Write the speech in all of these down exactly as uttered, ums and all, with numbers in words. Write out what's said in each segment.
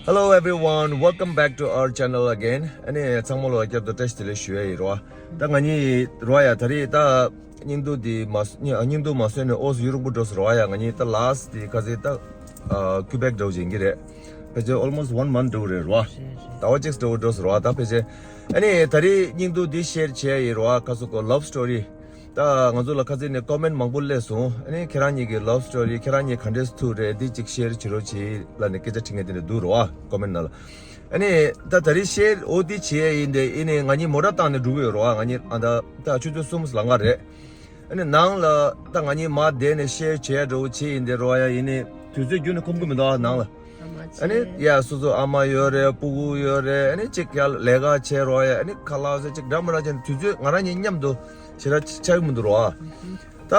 Hello everyone, welcome back to our channel again. ཨ་ནི་ཚང་མ་ལ་བསྐྱར་དུ་བཀྲ་ཤིས་བདེ་ལེགས་ཞུ་ཡ་ཡིན་རོ། ད་ང་གཉིས་རོ་ཡ་ད་རེས་ད་སྙིང་སྡུག་འདི་མ་སྙིང་སྡུག་མ་བཟོད་ནས་ཨོ་སི་ཡུ་རོབ་འགྲོ་སོང་རོ་ཡ། ང་གཉིས་ད་ལཱ་སི་ཊི་འདི་ག་ཚོད་ད་ཀུ་བེག་འགྲོ་བཞིན་གྱི་རེད། ཕལ་ཆེར་almost one month འགྲོ་གི་རེད་རོ། ཟླ་བ་གཅིག་འགྲོ་འགྲོ་སོང་རོ། ད་ཕལ་ཆེར་ཨ་ནི་ད་རེས་སྙིང་སྡུག་འདི་ཤེར་བྱས་ཡིན་རོ། ཁ་སོ་ཀོ་ལབ་སི་ཊོ་རི། ད་ང་ཚོ་ལ་ཁ་ཚིག་ནས་ཀོ་མེན་ཊི་མང་པོ་སླེབས་སོང་། ཨ་ནི་ཁྱེད་རང་གཉིས་ཀྱི་ལབ་སི་ཊོ་རི་ཁྱེད་རང་གཉིས་ག་འདྲས་ཐུག་རེད། འདི་གཅིག་ཤེར་བྱེད་རོགས་བྱེད་ལབ་ནས་སྐད་ཆ་དྲི་མཁན་དེ་འདྲ་འདུག་རོ་ཨ། ཀོ་མེན་ཊི་ནང་ལ། ཨ་ནི་ད་ད་རེས་ཤེར་འོ་འདི་བྱེད་ཡ་ཡིན་དེ་ཨ་ནི་ང་གཉིས་མོ་ཊ་བཏང་ནས་འགྲོ་གི་ཡོད་རོ་ཨ། ང་གཉིས་ཨ་ད་ད་ཆུ་ཚོད་གསུམ་ལ་ང་རེད། ཨ་ནི་ནང་ལ་ད་ང་གཉིས་མར་བསྡད་ནས་ཤེར་བྱེད་འགྲོ་བྱེད་ཡིན་དེ་རོ་ཡ། ཡིན་ནི་དུས་ཚོད་རྒྱུན་ནས་ཁོམ་གི་མི་འདུག་ཨ་ནང་ལ། ཨ་ནི་ཡ་སོ་སོ་ཨ་མ་ཡོད་རེད། སྤུ་གུ་ཡོད་རེད། ཨ་ནི་གཅིག་ཡ་ལས་ཀ་བྱེད་རོགས་ཡ། ཨ་ནི་ཁ་ལག་ཟེར་གཅིག་འདྲ་མི་འདྲ་བྱས་ནས་དུས་ཚོད་ང་རང་གཉིས་མཉམ་དུ་ཞེ་དྲག་ཆགས་ཀྱི་མི་འདུག་རོ། ད་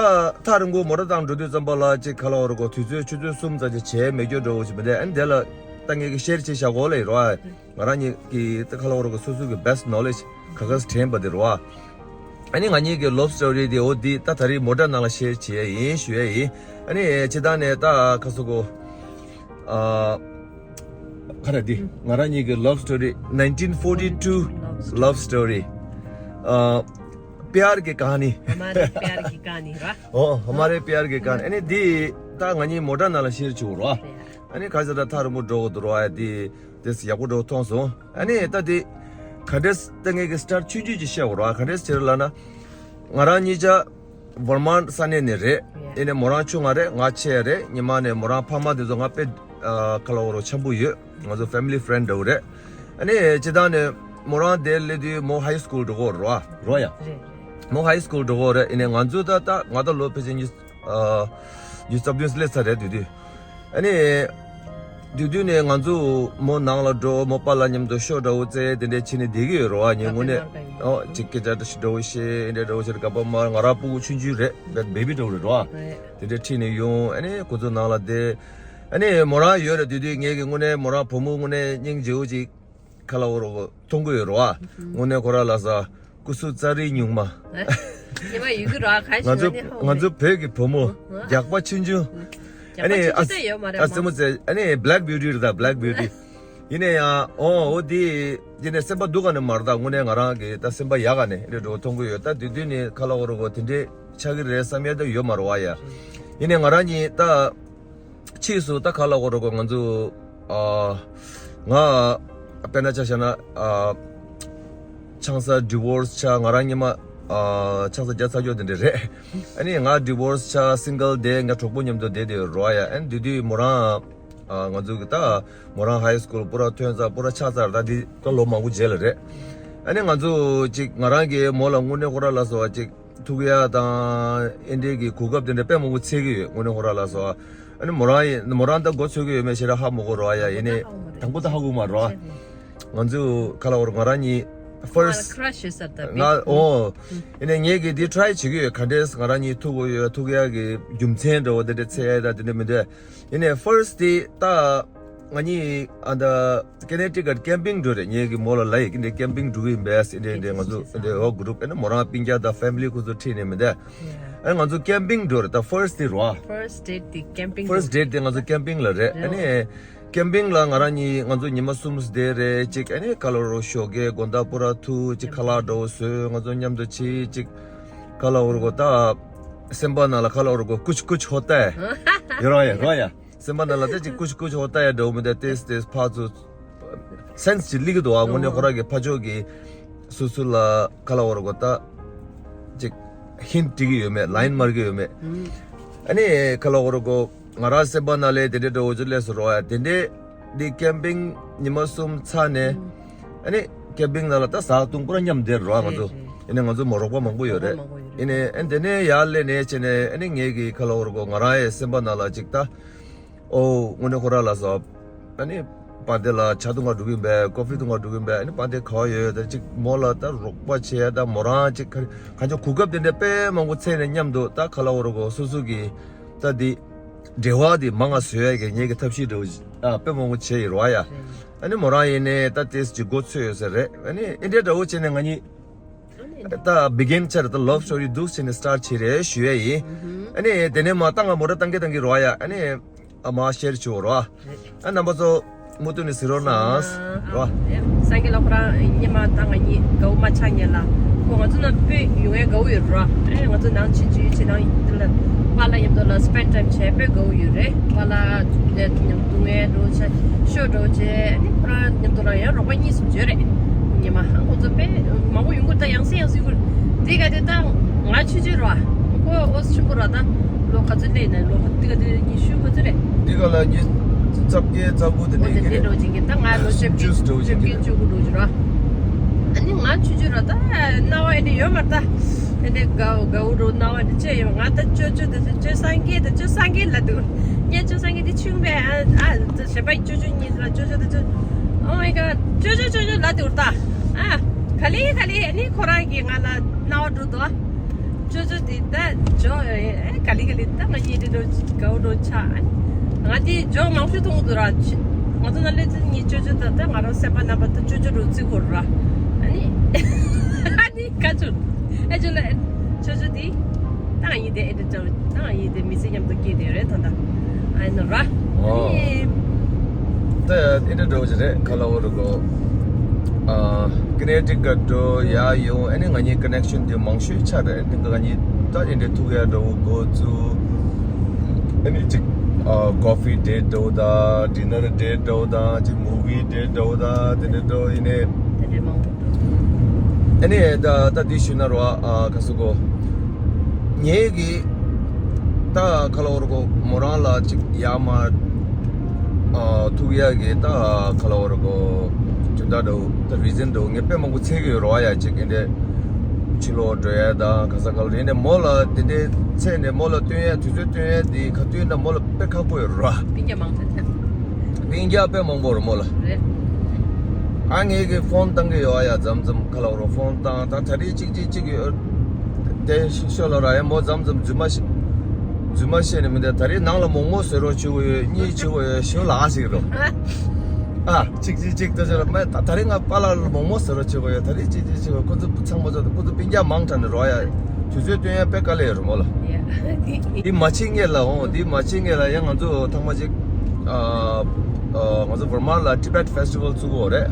ཐག་རིང་པོ་མོ་ཊ་བཏང་འགྲོ་དུས་ཙམ་པ་ལ་གཅིག་ཁ་ལག་འོ་རོ་གོ་དུས་ཚོད་ཆུ་ཚོད་གསུམ་ཙམ་ཅིག་བྱས་མེད་རྒྱུ་འགྲོ་ཞིག་མི་འདུག་ཨ་ནི་དེ་ལ་ད་ངེད་ཀྱི་ཤེར་བྱེད་བཞག་གོ་ལེ་རོ། ང་རང་གཉིས་ཀྱི་ད་ཁ་ལག་འོ་རོ་གོ་སོ་སོ་གི་best knowledge ག་ག་དྲན་པ་དེ་རོ། ཨ་ནི་ང་གཉིས་ཀྱི་ལབ་སི་ཊོ་རི་དེ་འོ་འདི་ད་ད་རེས་མོ་ཊ་ནང་ལ་ཤེར་བྱེད་ཡ་ཡིན་ཞུ་ཡ་ཡིན། ཨ་ནི་སྤྱིར་བཏང་ནས་ད་ཁ་སོ་ཀོ་ཨ་ཁ་ར་འདི་ང་རང་གཉིས་ཀྱི་ལབ་སི་ཊོ་རི་nineteen forty two love story ཨ प्यार की कहानी। हमारे प्यार की कहानी रा। ཨོ་ཧ་མ་རེ་པི་ཡར་གི་ཀ་ནི། ཨ་ནི་འདི་ད་ང་གཉིས་མོ་ཊ་ནང་ལ་ཤེར་བྱེད་རོ། ཨ་ནི་ག་ཟེར་ད་ཐག་རིང་པོ་འགྲོ་གི་འདུག་རོ། ཨ་འདི་དེ་ཡག་པོ་འགྲོ་མཐོང་སོང་། ཨ་ནི་ད་དེ་ག་འདྲས་ད་ངེད་ཀྱི་སི་ཊར་ཊི་ཆུང་ཆུང་ཅིག་བཤད་དགོས་རོགས། ག་འདྲས་ཟེར་ལབ་ན། ང་རང་གཉིས་ཆ་ཝར་མཱན་ས་གནས་ནས་རེད། ཡ། ཡིན་ནའི་མོ་རང་ཆུང་ང་རེད། ང་ཆེ་རེད། ཉི་མ་ནས་མོ་རང་ཕ་མ་དེ་ཚོ་ང་དཔེ་ཨ་ཁ་ལོ་རོ་འཆམ་པོ་ཡོད། ང་ཚོ་ཕེ་མི་ལི་ཕི་རེན་ཌི་འདྲ་བོ་རེད། ཨ་ནི་སྤྱིར་བཏང་ནས་མོ་རང་དེ་སླེབས་དུས་མོ་ཧའི་སི་ཀུལ་འགྲོ་གི་རེད་རོ། རོ་ཡ། རེད་རེད། མོ་ཧའི་སི་ཀུལ་འགྲོ་གི་རེད། ཡིན་ནའི་ང་ཚོ་ད་ད་ང་ད་ལོ་ཕལ་ཆེར་ཉི་ཨ་ཉི་ཤུ་རྩ་བདུན་སླེབས་ཚར་རེད་དུས་དུས། ཨ་ནི། དུས་དུས་ནས་ང་ཚོ་མོ་ནང་ལ་འགྲོ། མོ་པཱ་ལགས་མཉམ་དུ་ཤོ་འདྲ་བོ་རྩེ་དེ་འདྲས་བྱས་ནས་བསྡད་ཀྱི་ཡོད་རེད་བ། ངས་དངོས་གནས་ཨོ་ཅིག་སྐད་ཆ་འདྲ་ཞིག་འདྲ་བོ་བཤད་འདྲ་འདྲ་བོ་བྱས་ནས་ག་པར་མར་ང་རང་སྤུ་གུ་ཆུང་ཆུང་རེད། བེ་བི་འདྲ་བོ་རེད་རེད་བ། དེ་འདྲས་ཁྲིད་ནས་ཡོང་། ཨ་ནི་ཁོ་ཚོ་ནང་ལ་བསྡད། ཨ་ནི་མོ་རང་ཡོད་རེད། དུས་དུས་ངས་ཀྱི་དངོས་གནས་མོ་རང་བུ་མོ་དངོས་གནས་སྙིང་རྗེ་བོ་ཅིག་ཁ་ལ་འོ་རོ་མཐོང་གི་ཡོད་རེད་བ། དངོས་གནས་ཁོ་རང་ལ་ས། སྐུ་གཟུགས་ཙ་རི་ཉུང་མ། ཉི་མ་ཡོད་ཀྱི་ར་ཁ་ང་ཤས་ཚོ་ནི་ཧོ་ང་ཚོ་བོད་ཀྱི་བུ་མོ། ཨ། རྒྱགས་པ་ཆུང་ཆུང་། རྒྱགས་པ་ཨ་ནི་ཆུང་ཆུང་ཨ་ད་ཡོད་མ་རེད་ཨ་སེ་མོ་ཙེ་ཨ་ནི་black beauty རེད་ད། black beauty། ཡིན་ནའི་ཡང་ཨོ་འོ་དེ་ཡིན་ནའི་སེམས་པ་སྡུག་ག་ནས་མ་རེད་ད། དངོས་གནས་ང་རང་གི་ད་སེམས་པ་ཡག་ག་ནས་རེད་འགྲོ་མཐོང་གི་ཡོད། ད་དུས་དུས་ནས་ཁ་ལ་འོ་རོ་གོ་དེ་འདྲས་ཆགས་ཀྱི་རེད་བསམ་ཡ་ད་ཡོད་མ་རེད་བ་ཡ། ཡིན་ནའི་ང་རང་གཉིས་ད། ཕྱིས་སུ་ད་ག་ལ་འོ་རོ་གོ་ང་ཚོ་ཨ་ང་དཔེར་ན་ཆ་བཞག་ན་ཨ་ཆང་ས་ཌི་ཝོར་སི་ཆགས། ང་རང་ཉི་མ་ཨ་ཆང་ས་བརྒྱབ་ཚར་ཡོད་དེ་འདྲ་རེད། ཨ་ནི་ང་ཌི་ཝོར་སི་ཆགས་སིང་གལ་བསྡད། ང་གྲོགས་པོ་མཉམ་དུ་བསྡད་དེ་རོ་ཡ། ཨ་ནི་དེ་དུས་མོ་རང་ཨ་ང་ཚོ་གི་ད་མོ་རང་ཧའི་སི་ཀུལ་པུ་ར་ཐོན་ཚར་པུ་ར་ཆགས་ཚར། ད་འདི་ད་ལོ་མང་པོ་རྗེས་ལ་རེད། ཨ་ནི་ང་ཚོ་ཅིག་ང་རང་གིས་མོ་ལ་དངོས་གནས་ཁོ་ར་ལ་སོགས་པ་ཅིག་ཐུག་ཡ་དང་ཨེ་འདྲས་ཀྱི་གོ་སྐབས་དེ་འདྲ་དཔེ་མང་པོ་འཚོལ་གྱི་ཡོད། དངོས་གནས་ཁོ་རང་ལ་སོགས་ཨ་ནི་མོ་རང་ཡིན་མོ་རང་ད་མགོ་ཚོད་ཀྱི་ཡོད་མེད་ཞེ་དྲག་ཧ་མ་གོ་རོགས་ཡ། ཡིན་ནའི་དང་པོ་ད་ཧ་གོ་མ་རོགས། ང་ཚོ་ཁ་ལ་འོར་ང་རང་གཉིས་first ང་ཨོ་ཡིན་ནའི་ངས་ཀྱི་འདི་ཊ་རའི་བྱེད་ཀྱི་ཡོད། ག་འདྲས་ང་རང་གཉིས་ཐུག་གི་ཡོད། ཐུག་ཡ་གི་རྒྱུ་མཚན་འདྲ་བོ་དེ་འདྲ་འཚོལ་ཡ་ད་དེ་འདྲ་མི་འདུག་ཡིན་ནའི་first དེ་ད། ང་གཉིས་ཨ་ད་ཀེ་ནེ་ཊི་ཀཊ་ཀེམ་པིང་འགྲོ་རེད། ངས་ཀྱི་མོ་ལ་ལབ་ཡིན་འདི་ཀེམ་པིང་འགྲོ་གི་ཡིན་པས་འདི་འདི་ང་ཚོ་འདི་འོ་གུ་རུབ་ཨ་ནི་མོ་རང་སྤུན་ཀྱག་དང་ཕེ་མི་ལི་ཁོ་ཚོ་ཁྲིད་ནས་མི་འདས། ཨ་ནི་ང་ཚོ་ཀེམ་པིང་འགྲོ་རེད། ད་ཕར་སི་ཊི་དེ་རོ། ཕར་སི་ཊི་ཌེ་ཊི་དེ་ཀེམ་པིང་ཕར་སི་ཊི་ཌེ་ཊི་དེ་ང་ཚོ་ཀེམ་པིང་ལ་རེད། ཨ་ནི་ཀེམ་པིང་ལ་ང་རང་གཉིས་ང་ཚོ་ཉི་མ་གསུམ་བསྡད་རེད། གཅིག་ཨ་ནི་ཁ་ལོ་རོ་ཞོགས་ཀས་དགོང་དག་པུ་ར་ཐུག་གཅིག་ཁ་ལག་འདྲ་བོ་བཟོས། ང་ཚོ་མཉམ་དུ་ཕྱིན་གཅིག་ཁ་ལོ་རོ་གོ་ད་སེམས་པ་ནང་ལ་ཁ་ལོ་རོ་གོ་ཀུཆ་ཀུཆ་ཧོ་ཏ་ཡོད་རོ་ཡ་རོ་ཡ། སེམས་པ་ནང་ལ་ད་ཅིག་ཀུཆ་ཀུཆ་ཧོ་ཏ་ཡ་འདྲ་བོ་མི་འདུག་ཏེས་ཏེས་ཕར་ཚུར་སེན་སི་ཅིག་སླེབས་ཀྱི་འདུག་ཨ་དངོས་གནས་ཁོ་རང་གི་ཕར་ཕྱོགས་ཀྱི་སོ་སོ་ལ་ཁ་ལ་འོ་ར་གོ་ད་ཅིག་ཧིན་ཊི་སྤྲད་ཀྱི་ཡོད་མེད། ལའིན་མར་གྱི་ཡོད་མེད། ཨ་ནི་ཁ་ལ་འོ་ར་གོ་ང་རང་སེམས་པ་ནང་ལ་དེ་འདྲའི་འདྲ་བོ་ཅིག་སླེབས་སོང་རོ་ཡ། དེ་འདྲའི་འདི་ཀེམ་པིང་ཉི་མ་གསུམ་ཚར་ནས་ཨ་ནི་ཀེམ་པིང་ནང་ལ་ད་ཟ་དུང་པུ་ར་མཉམ་བསྡད་རོ་ཨ་ང་ཚོ། ཨ་ནི་ང་ཚོ་མོ་རོགས་པ་མང་པོ་ཡོད་རེད། ཨ་ནི་ཨ་ནི་དེ་ནས་ཡར་སླེབས་ནས་བྱས་ནས་ཨ་ནི་ངེད་ཀྱི་ཁ་ལ་འོ་ར་གོ་ང་རང་ཡི་སེམས་པ་ནང་ལ་ཅིག་ད། ཨོ་དངོས་གནས་ཁོ་རང་ལ་སོགས་ཨ་ནི་པཱན་ཏེ་ལ་ཇ་འཐུང་ག་འགྲོ་གི་ཡིན་པས། ཀོ་ཕི་འཐུང་ག་འགྲོ་གི་ཡིན་པས། ཨ་ནི་པཱན་ཏེ་ག་པར་ཡོད་ད་ཅིག་མོ་ལ་ད་རོགས་པ་བྱས་ད་མོ་རང་ཅིག་ག་གང་ཅི་གོ་སྐབས་དེ་འདྲ་དཔེ་མང་པོ་འཚོལ་ནས་མཉམ་དུ་ད་ཁ་ལ་འོ་ར་གོ་སོ་སོ་གི་ད་འདི་འབྲེལ་བ་འདི་མང་ང་བཟོ་ཡ་གི་ངེད་ཀྱི་ཐབས་ཤེས་འདྲ་བོ་ཨ་དཔེ་མང་པོ་བྱས་ཡོད་རེད་བ་ཡ། ཨ་ནི་མོ་རང་ཡིན་ནའི་ད་ཏེས་ཅིག་མགོ་ཚོད་ཡོད་ས་རེད། ཨ་ནི་ཨེ་འདྲའི་འདྲ་བོ་བྱས་ནས་ང་གཉིས། ད་བི་གིན་ཆར་ད་ལབ་སི་ཊོ་རི་འདུག་ཟེར་ནས་སི་ཊར་བྱེད་རེད་ཞུ་ཡ་ཡིན། ཨ་ནི་དེ་ནས་མ་ཏང་ང་མོ་ཊ་ཏང་གི་ཏང་གི་རོ་ཡ། ཨ་ནི་ ཨ་མ་ཤེར་ཆོག་རོ། ཨ་རྣམ་པ་ཚོ་མུ་མཐུད་ནས་གཟིགས་རོགས་གནང་། རོ། སངས་རྒྱས་ལགས་ཁོ་རང་ཉི་མ་ད་ང་གཉིས་དགའ་བོ་མ་ཆགས་ཉེ་ལ། ཁོ་ང་ཚོ་ན་དཔེ་ཡོང་ཡས་དགའ་བོ་ཡོད་རོ། ཨེ་ང་ཚོ་ནང་ཆེན་ཆུའི་ཆེ་ནང་འདི་ལ་པཱ་ལགས་མཉམ་དུ་ལ་སྤེན་ཊའིམ་བྱས་དཔེ་དགའ་བོ་ཡོད་རེད། པཱ་ལགས་ལས་མཉམ་དུ་ངའི་འགྲོ་བྱ་ཤོ་འགྲོ་བྱས་ཨ་ནི་ཁོ་རང་མཉམ་དུ་ལ་ཡང་རོགས་པ་གཉིས་གསུམ་བྱོས་རེད། ཉི་མ་ཧང་ཁོ་ཚོ་དཔེ་མང་པོ་ཡོང་གི་རེད། ད་ཡང་སེ་ཡང་སེ་ཡོང་གི་རེད། འདི་ག་དེ་ད་ང་ཆུང་ཆུང་རོ། ཁོ་ཨོ་སི་ཆུང་པོ་རོ། ད་ལོ་ག་ཚོད་སླེབས་ནས་ལོ་འདི་ག་དེ་ཉི་ཤུ་ག་ཚོད་རེད། འདི་ག་ལ་ཉི་རྩ་བརྒྱད་རྩ་དགུ་དེ་འོ་འདྲ་དེ་ཡིན་གྱི་འདི་རེད། འགྲོ་བྱེད་ཀྱི་ད་ང་ལོ་བཅོ་བརྒྱད་བཅོ་བརྒྱད་བཅུ་དགུ་འགྲོ་གི་རོ། ཨ་ནི་ང་ཆུང་ཆུང་རོ། ད་རྣ་བ་ཨེ་འདྲ་ཡོད་མ་རེད། ད་ཨེ་འདྲ་དགའ་དགའ་བོ་རོ། རྣ་བ་འདི་ཅི་ཡོད། ང་ད་ཅོ་ཅོ་དེ་ཅོ་ཅོ་སངས་རྒྱས་དེ་ཅོ་སངས་རྒྱས་ལ་འདུག་ངས་ཅོ་སངས་རྒྱས་དེ་ཆུང་པས་ཨ་ཨ་ཞེས་པ་ཅོ་ཅོ་གཉིས་ལ་ཅོ་ཅོ་དེ་ཅོ། Oh my god ཅོ་ཅོ་ཅོ་ཅོ་ལ་དེ་འུར་ད། ཨ་ག་ལེ་ག་ལེ་ཨ་ནི་ཁོ་རང་གིས་ང་ལ་རྣ་བ་འགྲོ་འདུག་ཅོ་ཅོ་དེ་ད་ཇོ་ཨེ་ག་ལེ་ག་ལེ་ད་ང་གཉིས་དེ་འགྲོ་དགའ་བོ་འགྲོ་ཆགས། ཨ་ནི་ང་དེ་ཇོ་མང་ཤོས་མཐོང་གི་འདུག་ར། ང་ཚོ་ན་སླེབས་ཚེ་གཉིས་ཅོ་ཅོ་ད་ད་ང་རང་སེམས་པ་རྣམ་པ་ད་ཅོ་ཅོ་རུ་བརྩི་དགོས་ར། ཨ་ནི་ཨ་ནི་ཁ་ཆུར་ཨེ་ཇོ་ལ་ཅོ་ཅོ་དེ་ད་ང་གཉིས་དེ་ཨེ་འདྲ་ཅོ། ད་ཡིན་དེ་མི་ཚེ་མཉམ་དུ་སྐྱེལ་དེ་རེད་ད་ད། ཨ་ནི་ར། ཨོ། ཨ་ནི། ད་ཨེ་འདྲ་འདྲ་བོ་ཞིག་རེད། ག་ལ་འོ་རུ་གོ། ཨ་ཀི་ནེ་ཊི་ཀཊ་འགྲོ་ཡ་ཡོང་། ཨ་ནི་ང་གཉིས་ཀ་ནེག་ཤན་དེ་མང་ཤོས་ཆགས་རེད། ཨ་ནི་ང་གཉིས་ད་ཨེ་འདྲ་ཐུག་ཡ་འདྲ་བོ་འགོ་བཙུགས། ཨ་ནི་ཅིག་ཨ་ཀོ་ཕི་ཌེ་ཊི་འདྲ་བོ་དང་ཌི་ནར་ཌེ་ཊི་འདྲ་བོ་དང་ཅིག་མུ་བི་ཌེ་ཊི་འདྲ་བོ་དང་དེ་འདྲ་འདྲ་བོ་ཡིན་ནའི། དེ་འདྲ་མང་པོ། ཨ་ནི་ད་ད་འདི་ཞུས་ན་རོ། ཨ་ག་སུ་གོ། ངེད་ཀྱི་ད་ག་ལ་འོར་གོ་མོ་རང་ལ་ཅིག་ཡ་མ་ཨ་ཐུག་ཡ་གི་ད་ག་ལ་འོར་གོ་ཇུ་ད་འགྲོ་ད་རི་ཛན་འགྲོ་ངས་དཔེ་མང་པོ་འཚོལ་གི་ཡོད་རོ། ཡ་ཅིག་ཨེ་འདྲ་ཕྱི་ལོགས་འགྲོ་ཡ་ད་ག་ས་ག་ལ་རེད་ནས་མོ་ལ་དེ་འདྲའི་འཚོལ་ནས་མོ་ལ་སྟོན་ཡ་དུས་ཚོད་སྟོན་ཡ་དེ་ག་དུས་ན་མོ་ལ་དཔེ་ཁག་པོ་ཡོད་རོ། སྤུན་ཀྱག་མང་པོ་ཡོད། སྤུན་ཀྱག་དཔེ་མང་པོ་རེད་མོ་ལ། རེད། ཨ་ངེད་ཀྱི་ཕོན་བཏང་གི་ཡོད། ཨ་ཡ་མཚམས་མཚམས་ཁ་ལ་རོ་ཕོན་བཏང་། ད་ད་རེས་གཅིག་གཅིག་གཅིག་ཡོད་དེ་ཤོད་ལ་ར། ཡ་མོ་མཚམས་མཚམས་རྫུན་མ་བཤད་རྫུན་མ་བཤད་ནི་མི་འདུག་ད་རེས་ནང་ལ་མོག་མོག་བཟོ་རོགས་བྱེད་དགོས་ཡོད། གཉིད་བྱེད་དགོས་ཡོད། ཞུ་ལ་ཨ་ཞིག་རོ། ཨ་གཅིག་གཅིག་གཅིག་ད་ཅོ་ལ་མ་ད་ད་རེས་ང་པཱ་ལགས་ལ་མོག་མོག་བཟོ་རོགས་བྱེད་དགོས་ཡོད། ད་རེས་གཅིག་གཅིག་བྱེད་དགོས། ཁོ་ཚོ་ཚང་མ་ཚོ་ཁོ་ཚོ་སྤུན་ཀྱག་མང་དྲགས་ནས་རོ། ཡ་དུས་ཚོད་སྟོན་ཡ་དཔེ་དཀའ་ལས་ཡོད་རེད་མོ་ལ། འདི་མ་ཕྱིན་སྔོན་ལ་འོང་། འདི་མ་ཕྱིན་སྔོན་ལ་ཡང་ང་ཚོ་ཐེངས་མ་གཅིག་ཨ་ཨ་ང་ཚོ་བར་མ་ལ་ཊི་བེཊ་ཕེ་སི་ཊི་ཝལ་བཙུགས་ཡོད་རེད།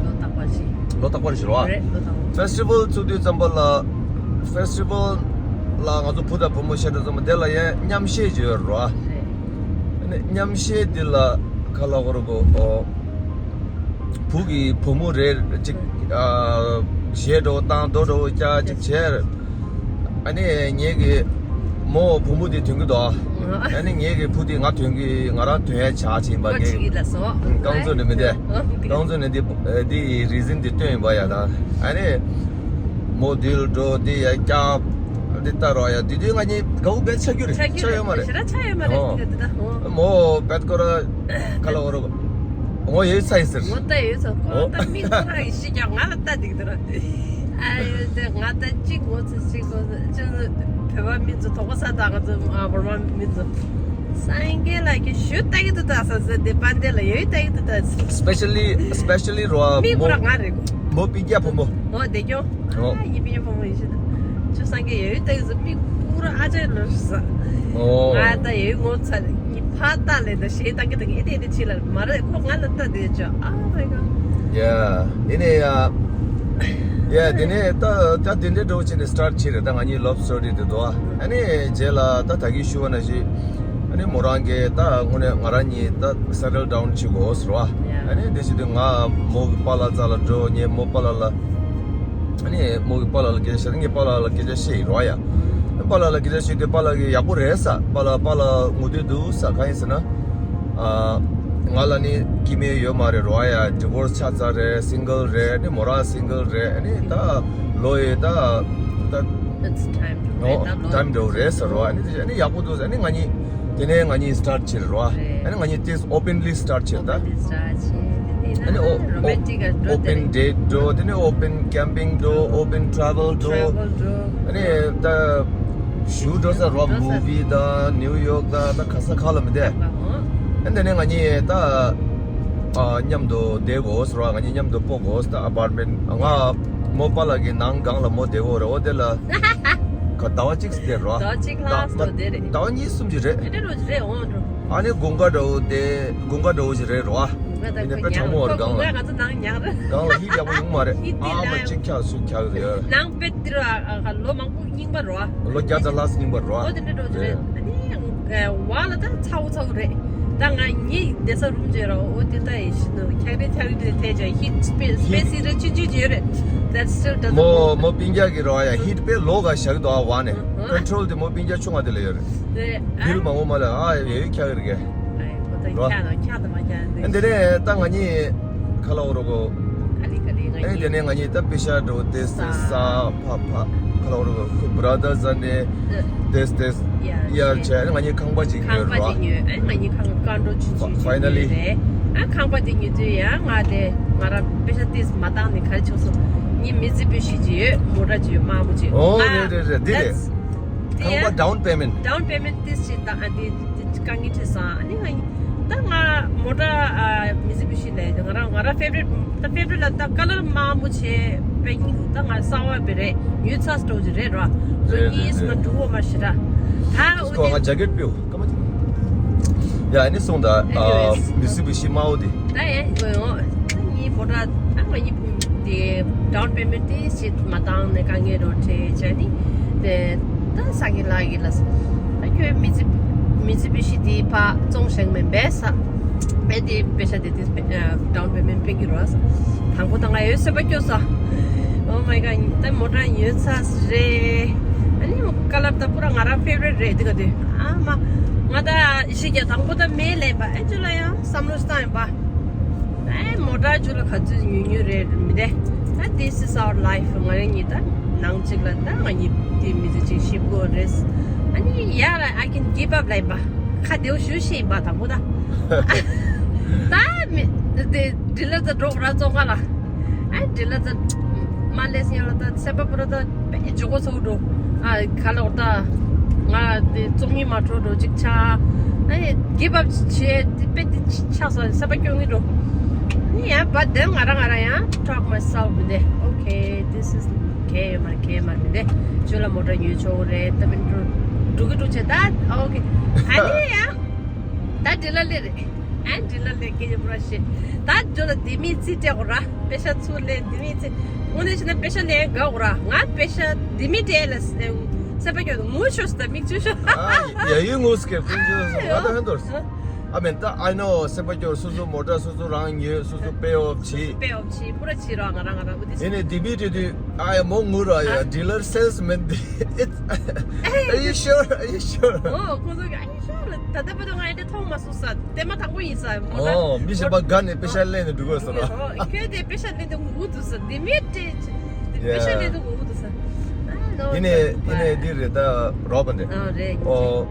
ལོ་རྟག་པར་ཞིག་ལོ་རྟག་པར་ཞིག་རེད་བ། རེད་ལོ་རྟག་པར། ཕེ་སི་ཊི་ཝལ་བཙུགས་དུས་ཙམ་པ་ལ་ཕེ་སི་ཊི་ཝལ་ལ་ང་ཚོ་བུ་དང་བུ་མོ་བཤད་དུས་ཙམ་པ་དེ་ལ་ཡང་མཉམ་བཤད་ཅིག་ཡོད་རེད་བ། རེད། ཨ་ནི་མཉམ་བཤད་འདི་ལ་ག་ལ་འོར་གོ་ཨོ། བུ་གི་བུ་མོ་རེ་ཅིག་ཨ་གཞས་འདྲ་བོ་བཏང་། རྡོ་འདྲ་བོ་རྒྱག་ཅིག་བྱས། ཨ་ནི་ངེད་ཀྱི་མོ་བུ་མོ་དེ་ཐོན་གི་འདུག་ཨ་ནི་ངེད་ཀྱི་བུ་དེ་ང་ཐོན་གི་ང་རང་ཐོན་ཡ་ཆགས་ཕྱིན་པ། ངེད་ཀྱི་རྐང་བཙུགས་ནི་མི་འདས། རྐང་བཙུགས་ནི་འདི་འདི་རི་ཛན་འདི་སྟོན་ཡིན་པ་ཡ། ད་ཨ་ནི་མོ་དེ་ལ་འགྲོ་དེ་ཡ་སྐྱག་འདི་ལྟ་རོགས་ཡ། དེ་དུས་ང་གཉིས་དགའ་བོ་བས་ཆགས་རྒྱུ་རེད། ཆགས་ཡོད་མ་རེད། ཞེ་དྲག་ཆགས་ཡོད་མ་རེད། འདི་ག་འདི་ད་འོ། མོ་བེད་ཀོ་ར་ག་ལ་འོ་རོ། ངོ་ཡོད་ཚ་ཡིན་ཟེར། ངོ་ད་ཡོད་ཚ། ཁོ་ད་མི་ཁོ་རང་ཡི་ཤི་ཀྱང་ང་ལ་ལྟ་འདུག་དེ་ར། ཨ་ཡོད་དེ་ང་ད་གཅིག་ངོ་ཚ་གཅིག་ངོ་ཚ་གཅིག་ངོ་ཚ། བོད་པ་མི་ཚོ་དོགས་པ་ཟ་དང་། ང་ཚོ་ཨ་བོར་མ་མི་ཚོ་སངས་རྒྱས་ལ་གི་ཞུ་ལྟ་གི་འདུག་ད་ས་ས་དེ་པན་དེ་ལ་ཡོད་ལྟ་གི་འདུག་ད། སི་པེ་ཤལ་ལི་སི་པེ་ཤལ་ལི་རོ་མི་ཁོ་མོ་རང་ང་རེད་གོ། མོ་སྤུན་ཀྱག་བུ་མོ། ཨོ་དེ་ཀྱོ། ཨོ། ཨ་ཡི་པི་ཉོ་ཕོ་མོ་ཡི་ཤི་ད། ཅོ་སངས་རྒྱས་ཡོད་ཡོད་ལྟ་ཡོད་ཟེར་མི་ཀུ་ར་ཨ་ཅེ་ལོ་ཤི་ས། ཨོ། ང་ད་ཡོད་ངོ་ཚ་ལེ་ཉི་ཕ་ལྟ་ལེ་ད་ཞེས་ད་གི་ད་གི་ཨེ་དེ་ཨེ་དེ་ཆི་ལ་མ་རེད་ཁོ་ང་ལ་ལྟ་དེ་ཅོ། Oh my god. Yeah. ཨེ་ནས་ཡ། Yeah དེ་ནས་ད་ད་དེ་འདྲའི་འགྲོ་བྱས་ནས་སི་ཊར་བྱས་རེད། ད་ང་གཉིས་ལབ་སི་ཊོ་རི་དེ་དོ། ཨ་ནི་རྗེས་ལ་ད་ད་གི་ཞུ་བ་ན་ཞིག་ཨ་ནི་མོ་རང་གིས་ད་དངོས་གནས་ང་རང་གཉིས་ད་སེ་ཊལ་ཌའུན་བྱེད་དགོས་ཟེར་བ། ཨ་ནི་དེ་བྱེད་དུས་ང་མོ་གི་པཱ་ལགས་རྩ་ལ་འགྲོ། ངས་མོ་པཱ་ལགས་ལ་ཨ་ནི་མོ་གི་པཱ་ལགས་ལ་སྐད་ཆ་བཤད། ངས་པཱ་ལགས་ལ་སྐད་ཆ་བཤད་ཡིན་རོ་ཡ། པཱ་ལགས་ལ་སྐད་ཆ་བཤད་དུས་པཱ་ལགས་ཀྱིས་ཡག་པོ་རེད་ཟེར། པཱ་ལགས་པཱ་ལགས་ངུ་དུས་འདུག་ཟེར། གང་ཡིན་ཟེར་ན་ཨ་ང་ལ་ནི་སྐྱེ་དམན་ཡོད་མ་རེད་རོ་ཡ། ཌི་ཝོར་སི་ཆགས་ཚར་རེད། སིང་གལ་རེད། ཨ་ནི་མོ་རང་སིང་གལ་རེད། ཨ་ནི་ད་ལོ་ཡི་ད་ད། It's time to break up. ལོ་ཊའིམ་འགྲོ་རེད་ཟེར་རོ། ཨ་ནི་དེ་ཨ་ནི་ཡག་པོ་འདུག་ཟེར། ཨ་ནི་ང་གཉིས་དེ་ནས་ང་གཉིས་སི་ཊར་བྱས་རོ། ཨ་ནི་ང་གཉིས་དེ་ཨོ་པན་ལི་སི་ཊར་བྱས་ད། ཨ་ནི་ཨོ་པན་ཌེ་ཊི་འགྲོ། དེ་ནས་ཨོ་པན་ཀེམ་པིང་འགྲོ། ཨོ་པན་ཊ་རེ་ཝལ་འགྲོ། ཨ་ནི་ད་ཞུ་འགྲོ་ས་རོ། མུ་བི་དང་ནིའུ་ཡོག་དང་ད་ག་ས་ག་ལ་མི་བསྡད། ཨ་ནི་དེ་ནས་ང་གཉིས་ད་མཉམ་དུ་བསྡད་དགོས་ཟེར་བ། ང་གཉིས་མཉམ་དུ་སྤོ་དགོས་ད། ཨ་པར་ཊི་མེན་ཊི་ང་མོ་པཱ་ལགས་ཀྱི་ནང་སྒང་ལ་མོ་བསྡད་དགོས་རེད། འོ་དེ་ལ། ག་ཟླ་བ་གཅིག་ཙམ་དེ་རེད་བ། ཟླ་བ་གཅིག་ལྷག་ཙམ་དེ་རེད། ཟླ་བ་གཉིས་གསུམ་ཅིག་རེད། ཨེ་འདྲ་འགྲོ་ཅིག་རེད་འོང་འགྲོ། ཨ་ནི་དགུན་ཁ་འདྲ་བོ་དེ་དགུན་ཁ་འདྲ་བོ་ཞིག་རེད་རོ། དགུན་ཁ་ད་ཨེ་ནི་དཔེ་གྲང་མོ་རེད། སྒང་ལ་ང་ཚོ་ནང་ཉག་རེད། སྒང་ལ་ཧིཊ་ཡག་པོ་ཡོང་མ་རེད། ཧིཊ་དེ་ཨ་མ་ན་གཅིག་ཁྱག་ཚུར་ཁྱག་རེད། ནང་དཔེ་དེ་ར་ལོ་མང་པོ་རྙིང་པ་རོ། ལོ་བརྒྱ་དང་ལྷག་རྙིང་པ་རོ། ཨོ་དེ་འདྲ་འགྲོ་ཅིག་རེད། ཨ་ནི་བ་ལ་ད་ཚ་བོ་ཚ་བོ་རེད། ད་ང་ངའི་བསྡད་ས་རུམ་ཅེ་ར་ཨོ་དེ་ད་ཡེ་ཤི་ནོ་ཁྱག་རེ་ཁྱག་རེ་དེ་ཐེ་ཅ་ཧིཊ་སྤེ་སི་རེ་ཆུན་ཆུན་ཅེ་ཡོད་རེད། That still doesn't མོ་work. མོ་པིང་རྒྱག་གི་རོ་ཡ་ཧིཊ་དཔེ་ལོ་ག་བཞག་གི་འདུག་ཨ་བ་ནས་ཨ་ཀོན་ཊོལ་དེ་མོ་པིང་རྒྱག་ཆུང་ང་དེ་ལ་ཡོད་རེད། རེད་ཨ། བིལ་མང་པོ་མ་ལ་ཨ་ཡ་ཡ་ཁྱག་རེ་གི་ཨ་ཡ་ཁོ་ད་རོ། ཁྱག་དང་ཁྱག་དང་མ་ཁྱག་དེ། ཨ་འདི་ནས་ད་ང་གཉིས་ཁ་ལ་འོ་རོ་གོ། ཨ་ནི་དེ་ནས་ང་གཉིས་ད་པེ་ཤ་འགྲོ་ཏེ་ས་ས་ཕ་ཕ་ཁ་ལ་འོ་རོ་ཁོ་བྷ་ར་དར་ས་ནས་ཏེས་ཏེས་ཡར་ཡར་བྱས། ཨ་ནི་ང་གཉིས་ཁང་པ་ཅིག་ཉོས་རོ། ཁང་པ་ཅིག་ཉོས། ཨ་ནི་ང་གཉིས་ཁང་པ་ཀ་འགྲོ་ཆུ་ཆུ་ཆུ་Finally. ཉོས་རེད། ཨ་ཁང་པ་དེ་ཉོས་དུས་ཡང་ང་དེ་ང་རང་པེ་ཤ་ཏེས་མ་བཏང་ནས་ག་རེ་བྱུང་སོང་། ངའི་མི་ཙི་བི་ཤི་ཅིག་ཡོད། མོ་ཊ་ཅིག་ཡོད། དམར་པོ་ཅིག་ཨོ་ང་རེད་རེད་རེད་འདི་རེད། That's ཁང་པ་down payment. Down payment ཏེས་ཅིག་བཏང་ཨ་འདི། དཀའ་ངལ་འཕྲད་སོང་། ཨ་ནི་ང་ད་ང་མོ་ཊ་མི་ཙི་བི་ཤི་ལས་ང་རང་ང་རང་ཕེབ་རིཊ་ད་ཕེབ་རིཊ་ལ་ད་ཀ་ལར་དམར་པོ་བྱས་པའི་སྙིང་ད་ང་གསར་པ་བེ་རེད་ཉོས་ཚར་སྤྲོ་ཅི་རེད་ར། རེད་རེད་ཉིས་མ་རེད། འགྲོ་བ་མ་ཤི་ར། ད་ཨོ་ཁོ་ང་ཇེ་ཀེཊ་ཕུལ་ཀ་མ་ཅི། ཡ་ཨ་ནི་སོང་ད་ཨ་Anyways. མི་ཙི་བི་ཤི་དམར་པོ་དེ། ད་ཡ་ཡོ་ཡོ་ད་ངའི་མོ་ཊ་ད་ང་ཡི་དེ་down payment དེ་ཞིག་མ་བཏང་ནས་དཀའ་ངལ་རོ་འཕྲད་བྱས་ནི་དེ་ད་ས་གི་ལ་གི་ལ་ས་ད་ཁྱོད་མི་ཙི་མི་ཙི་བི་ཤི་དེ་ཕ་བཙོང་ཞེང་མེད་པས་ས་པེ་དེ་པེ་ཤ་དེ་དེ་down payment ཕེ་གི་རོ་ས་དང་པོ་ད་ང་ཡོད་སེམས་པ་སྐྱོ་ས། Oh my god ད་མོ་ཊ་ཡོད་ཚ་རེད། ཨ་ནི་ཀ་ལར་ད་པུ་ར་ང་རང་ཕེབ་རིཊ་རེད་དེ་ག་དེ་ཨ་མ་ང་ད་ཤི་རྒྱ་དང་པོ་ད་མེ་ལེན་པ་ཨེ་ཅོ་ལ་ཡང་བསམ་བློ་བཏང་ཡིན་པ། ཨེ་མོ་ཊ་ཅུ་ལ་ག་ཚོད་ཉུང་ཉུང་རེད་མི་དེ། ཨ་this is our life ང་རང་གཉིས་ད་ནང་གཅིག་ལ་ད་ང་གཉིས་དེ་མི་ཚེ་གཅིག་ཤི་དགོས་རེད། ཨ་ནི་ཡ་ར་I can give up ལབ་པ་ཁ་བདེ་བོ་ཞུ་ཤེས་ཡིན་པ་དང་པོ་ད། ད་མི་དེ་འདྲི་ལ་ད་འགྲོ་ར་བཙོང་ག་ལ། ཨ་འདྲི་ལ་ད་མ་ལས་ཡ་ལ་ད་སེམས་པ་པོ་ར་ད། པའི་ཇོ་གོ་ཚོགས་འགྲོ། ཨ་ག་ལོག་ད། ང་དེ་བཙོང་ཡིན་མ་འགྲོ་འགྲོ་ཅིག་ཆ། ཨ་ནི་གིབ་ཨབ་བྱས་དེ་པེ་དེ་ཆགས་སོང་སེམས་པ་སྐྱོ་ངེ་འགྲོ། ནི་ཡང་བ་དེ་ང་རང་ང་རང་ཡང་talk myself མི་འདེ། Okay this is གལ་ཡོད་མ་རེད་གལ་མ་རེད་མི་འདེ། ཇོ་ལ་མོ་ཊ་ཉོས་ཆོག་རེད་ད་མི་འགྲོ་འགྲོ་གི་འགྲོ་བྱས་ད་okay ཨ་ནི་ཡང་ད་འདི་ལ་སླེབས་རེད། ཨན་འདི་ལ་ལས་ཀྱི་ཡོད་པ་ཞེས། ད་ཇོ་ལ་དེ་མིན་ཚིག་སྤྲད་གོ་ར། པེ་ཤ་ཚུར་ལེན་དེ་མིན་ཚིག་དངོས་གནས་བྱས་ན་པེ་ཤ་ལེན་དགའ་གོ་ར། ང་པེ་ཤ་དེ་མིན་སྤྲད་ལ་སེམས་པ་སྐྱོ་ངུ་ཤོར་སོང་ད་མིག་ཆུ་ཤོར། ཨ་ཡ་ཡུལ་ངུ་སྐད་ཀུན་ཆུ་སོང་ང་ད་ཧན་དོར་སོང་། ཨ་མེན་ད་I know སེམས་པ་སྐྱོ་སོ་སོ་མོ་ཊ་སོ་སོ་རང་ཉོས་སོ་སོ་པེ་ཨོཕ་བྱས། པེ་ཨོཕ་བྱས་པུ་ར་བྱས་ར་ང་རང་ང་རང་ཨུ་དི་སི། ཡིན་ནས་དེ་མིན་སྤྲད་དུས་ཨ་ཡ་མོ་ངུ་ར་ཡ་ཨ་dealer salesman དེ། Are you sure? Are you sure? ཨོ་ཁོ་ཚོ་གི་ཨ་ཡ་ཤོར་ལ་ད་ལྟ་བར་དུ་ང་ཨེ་འདྲ་མཐོང་མ་སོང་ས། དེ་མ་དང་པོ་ཡིན་ས་མོ་ད། ཨོ་མི་གཞན་པ་དགའ་ནས་པེ་ཤ་ལེན་ནས་འགྲོ་དགོས་སོ་ར། ཨོ་ཁྱོད་དེ་པེ་ཤ་ལེན་དུ་ངུ་འདུག་ས་དེ་མེད་དེ་པེ་ཤ་ལེན་དུ་ངུ་འདུག་ས། ཡིན་ནས་ཡིན་ནས་འདི་རེད་ད་རོགས་པ་འདི། ཨ་རེད། ཨོ་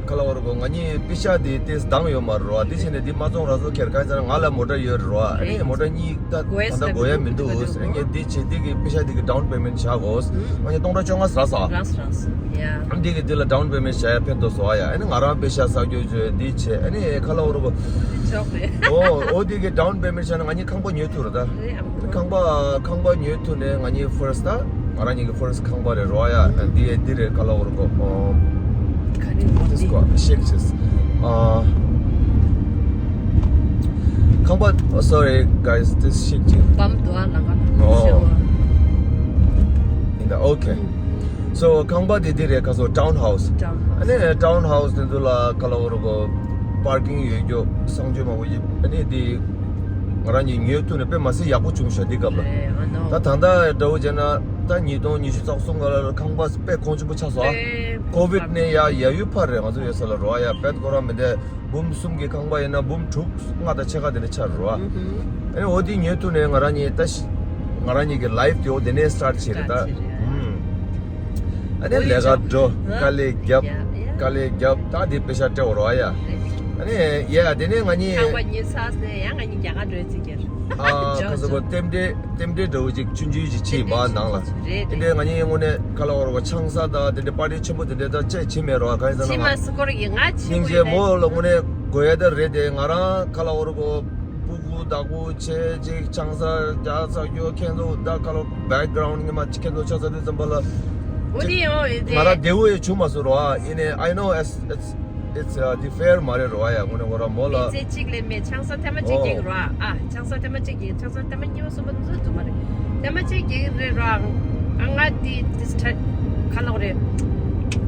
ཁ་ལ་བ་རོ་གོ་ང་གཉིས་པེ་ཤ་དེ་ཏེས་འདང་ཡོད་མ་རོ་དེ་བྱས་ནས་འདི་མ་བཙོང་ར་སོ་ཁྱེར་ག་ཡིན་ཟེར་ན་ང་ལ་མོ་ཊ་ཡོད་རོ་ཨ་ནི་མོ་ཊ་གཉིས་ད་ད་ལྟ་དགོས་ཡ་མི་འདུག་ཟེར་ངས་འདི་བྱས་འདི་གི་པེ་ཤ་འདི་གི་down payment བྱ་དགོས་ང་གཉིས་སྟོང་ཕྲག་བཅོ་ལྔ་ཟ་ས། རང་སོང་ཡ། འདི་གི་འདི་ལ་down payment བྱ་ཡ་ཕན་ཐོགས་སོ་ཨ་ཡ། ཨ་ནི་ང་རང་པེ་ཤ་ས་རྒྱུ་བཅོས་འདི་བྱས་ཨ་ནི་ཁ་ལ་འོ་རུ་གོ། ཆོག་རེད། ཨོ་ཨོ་འདི་གི་down payment བྱས་ན་ང་གཉིས་ཁང་པ་ཉོས་ཐུབ་རེད་ད། རེད་ཨ་མ། ཁང་པ་ཁང་པ་ཉོས་ཐུབ་ནས་ང་གཉིས་first ད་ང་རང་གཉིས་ཀྱི་first ཁང་པ་རེད་རོ་ཡ། འདི་ཡ་འདི་རེད་ཁ་ལ་འོ་རུ་གོ། ཨོ་ག་རེ་འོ་just འདི་go shake this. ཨ། ཁང་པ། Oh, sorry guys, this shake ཅིག་བམ་དུ་ཨ་ལང་ཀ་ཨོ། ཤེ་བ། ཡིན་ད་okay. So ཁང་པ་དེ་འདི་རེད་ཁ་སོ་town house. Town house. ཨ་ནི་town house དེ་ཚོ་ལ་ཁ་ལ་འོ་རུ་གོ་parking ཡོད་རྒྱུ་གསང་སྤྱོད་མང་པོ་ཡིན་ཨ་ནི་དེ་ང་རང་གཉིས་ཉོས་ཐུབ་ནས་དཔེ་མ་སྲིད་ཡག་པོ་བྱུང་ཤག་འདི་སྐབས་ལ། རེད་ཨ་ནོ། ད་ད་ལྟ་འདྲ་བོ་བྱས་ན་ད་ཉིས་སྟོང་ཉི་ཤུ་རྩ་གསུམ་ག་ལ་ཁང་པ་དཔེ་གོང་ཆེན་པོ་ཆགས་སོང་ཨ། དཔེ་COVID ནས་ཡ་ཡ་ཡུལ་ཕར་རེད་ང་ཚོ་ཡོད་ས་ལ་རོ་ཡ་བེད་ཁོ་རང་མི་འདས། འབུམ་གསུམ་གྱི་ཁང་པ་ཡིན་ན་འབུམ་དྲུག་ལྔ་དང་ཕྱེད་ཀ་དེ་འདྲ་ཆགས་རེད་བ། ཨ་ནི་འོ་དེ་ཉོས་ཐུབ་ནས་ང་རང་གཉིས་ད་ཤི་ང་རང་གཉིས་ཀྱི་life དེ་འོ་དེ་ནས་start བྱས་རེད་ད། Start བྱས་རེད། ཨ་ནི་ལས་ཀ་འགྲོ་དཀའ་ལས་རྒྱབ་དཀའ་ལས་རྒྱབ་ད་དེ་པེ་ཤ་སྤྲད་འོ་རེད་བ་ཡ། ཨ་ནི་ཡ་དེ་ནས་ང་གཉིས་ཁང་པ་ཉོས་ཚར་ནས་ཡང་ང་གཉིས་རྒྱ་གར་འགྲོ་རྩིས་ཀྱི་རེད། ཨ་ཁ་སོ་གོ་རྟེན་འབྲེལ། རྟེན་འབྲེལ་འདྲ་བོ་ཅིག་ཆུང་ཆུང་ཅིག་བྱས་ཡིན་པ་ནང་ལ། རེད་དེ་འདྲའི་ང་གཉིས་དངོས་གནས་ཁ་ལ་བ་རོ་བ་ཆང་ས་དང་དེ་འདྲའི་པར་ཊི་ཆེན་པོ་དེ་འདྲའི་ད་ཅེས་བྱེད་མེད་རོ་གང་ཡིན་ཟེར་ན་ང་། ང་ཚོ་སྙིང་རྗེ་མོ་ལ་དངོས་གནས་དགོས་ཡ་ད་རེད་དེ་ང་རང་ཁ་ལ་བ་རོ་གོ་སྤུ་གུ་བདག་པོ་བྱས་ཅིག་ཆང་ས་རྒྱག་ཚ་རྒྱུ་ཁྱེད་ཚོ་ད་ཁ་ལ་background ངེས་མ་ཅིག་ཁྱེད་ཚོ་ཆ་ཚ་དུས་ཙམ་པ་ལ། འོ་དེ་ཡང་ཡོད་དེ། ང་རང་བདེ་བོ་ཡང་བྱུང་མ་སོང་རོ། ཨ་ཡིན་ནའི་I know it's it's it's uh, the fair མ་རེད་རོ། ཨ་ཡ་དངོས་གནས་ཁོ་རང་མོ་ལ། མི་ཚེ་གཅིག་ལས་མེད། ཆང་ས་ཐེངས་མ་གཅིག་ཨོ། རྒྱག་རོ། ཨ་ཆང་ས་ཐེངས་མ་གཅིག་རྒྱག་ཆང་ས་ཐེངས་མ་གཉིས་པ་གསུམ་པ་འཛུལ་འཛུལ་མ་རེད། ཐེངས་མ་གཅིག་རྒྱག་རེད་རོ། ཨ་ང་དེ་དེ་ཁ་ལོག་རེད།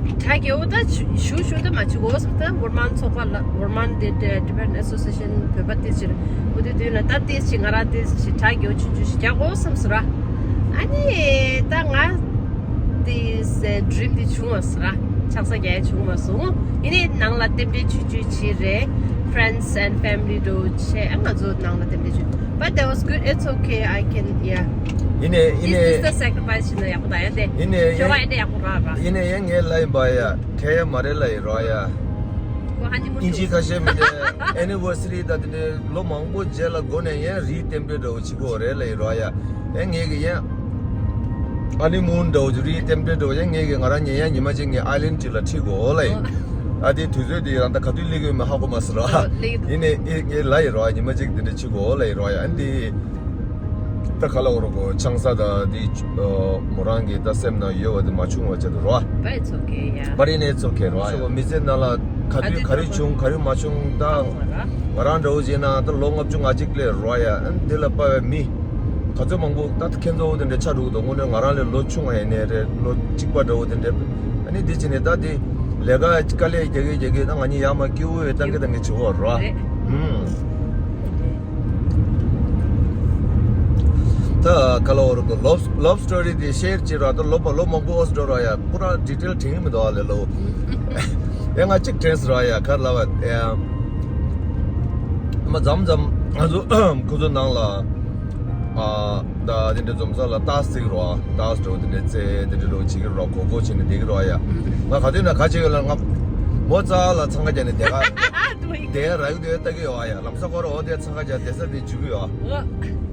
ད་རྒྱལ་པོ་ད་ཞུ་ཞུ་ཞུ་ད་མ་བྱུང་གོ་སོང་། ད་ཝར་མན་ཚོགས་པ་ལ་ཝར་མན་དེ་Tibetan Association བོད་པ་དེ་ཕྱིར་འོ་དེ་དུས་ན་ད་དེ་ཕྱིར་ང་རང་དེ་ཕྱིར་ད་རྒྱལ་པོ་ཆུང་ཆུང་ཞིག་རྒྱག་གོ་བསམ་སོང་ར། ཨ་ནི་ད་ང་དེ་སེ་ཌི་རིམ་དེ་བྱུང་བ་སོང་ར། ཆགས་ས་རྒྱག་བྱུང་བ་སོང་། ཡིན་ནའི་ནང་ལ་རྟེན་འབྲེལ་ཆུང་ཆུང་བྱས་རེད། Friends and family འགྲོ་བྱས། ཨ་ང་ཚོ་ནང་ལ་རྟེན་འབྲེལ་ཆུང་། But that was good. It's okay. I can, yeah. ཡིན་ནའི་ཡིན་ནའི། This is the sacrifice ཞིག་ན་ཡག་པོ་ད་ཡ་དེ། ཡིན་ནའི་ཁྱོད་ཡིན་ཨེ་འདྲ་ཡག་པོ་ར་ར། ཡིན་ནའི་ཡང་ངའི་ལ་ཡིན་པ་ཡ་ཁྱད་ཡ་མ་རེད་ལ་ཡིན་རོ་ཡ། ཁོ་ཧ་ནི་མུན་ཨིན་ཇི་ཁ་ཤས་མི་འདྲ་anniversary ད་དེ་འདྲའི་ལོ་མང་པོ་རྗེས་ལ་སྒོ་ནས་ཡང་རིའི་རྟེན་འབྲེལ་འདྲ་བོ་བྱེད་དགོས་རེད་ལ་ཡིན་རོ་ཡ། ཨེ་ངས་གི་ཡང་ཨ་ནི་མུན་འདྲ་བོ་རིའི་རྟེན་འབྲེལ་འདྲ་བོ་ཡང་ངས་གི་ང་རང་ཉན་ཡང་ཉི་མ་གཅིག་ངས་ཨའི་ལན་ཌི་གཅིག་ལ་ཁྲིད་དགོས་ལ་ཡིན། ཨ་དེ་དུས་ཚོད་དེ་ཡང་ད་ག་དུས་སླེབས་ཀྱི་ཡོད་མེད་ཧ་གོ་མ་སོང་ར། ཨོ་སླེབས་ཀྱི་འདུག་ཡིན་ནའི་ཨེ་ངས་ལ་ཡིན་རོ་ཉི་མ་གཅིག་དེ་འདྲ་ཁྲིད་དགོས་ལ་ཡིན་རོ་ཡ། ཨ་འདི། ད་ག་ལ་འོ་རོ་གོ་ཆང་ས་ད་འདི་མོ་རང་གི་ད་སེམས་ནང་ཡོད་བ་དེ་མ་བྱུང་བ་བྱེད་དུ་རོ། But it's okay, yeah. But in it's okay རོ། ཨ་མི་ཚེ་ནང་ལ་ག་དུས་ག་རེ་བྱུང་ག་རེ་མ་བྱུང་ད་ང་རང་འདྲ་བོ་བྱས་ན་ད་ལོ་ལྔ་བཅུ་ང་གཅིག་སླེབས་རོ་ཡ། ཨ་འདི་ལ་དཔའ་བའི་མི་ག་ཚོད་མང་པོ་ད་ཁྱེད་ཚོ་དེ་འདྲ་ཆགས་འགྲོ་གི་འདུག་དངོས་གནས་ང་རང་ལས་ལོ་ཆུང་བ་ཡིན་ནའི་རེད། ལོ་གཅིག་པ་འདྲ་བོ་དེ་འདྲ། ཨ་ནི་འདི་བྱས་ནས་ད་འདི་ལས་ཀ་དཀའ་ལས་རྒྱག་གི་རྒྱག་གི་ད་ང་གཉིས་ཡར་མར་སྐྱིད་པོ་ཡོད་བཏང་གི་བཏང་གི་བྱེད་དགོས་རོ། རེད། ཨུམ། ད་ག་ལ་བོར་གོ་love love story དེ་ཤེར་བྱེད་ར། ད་ལོ་པ་ལོ་མང་པོ་འོས་འགྲོ་ར་ཡ། པུ་ར་ཌི་ཊེལ་དྲན་མི་འདུག་ཨ་ལེ་ལོ། ཡ་ང་གཅིག་དྲན་སོང་ར་ཡ། ག་ལ་བ་ཡ། མ་མཚམས་མཚམས་ང་ཚོ་ཁོ་ཚོ་ནང་ལ་ཨ་ད་དེ་འདྲ་འཛོམས་ས་ལ་ཏཱས་རྩེ་གི་རོ། ཏཱས་འགྲོ་དེ་འདྲ་རྩེ་དེ་འདྲ་རོ་བྱེད་གི་རོ། གོ་གོ་བྱེད་ནས་བསྡད་གི་རོ་ཡ། ང་ག་དུས་ན་ག་བྱེད་གི་ལ་ང་མོ་རྩ་ལ་འཚང་ཁ་རྒྱག་ནས་བསྡད་ག་དེ་ར་ཡུག་དེ་ལྟ་གི་ཡོད་ཨ་ཡ། ལམ་ས་སྐོར་འོ་དེ་འཚང་ཁ་རྒྱག་བསྡད་ས་དེ་འཇུ་གི་ཡོད་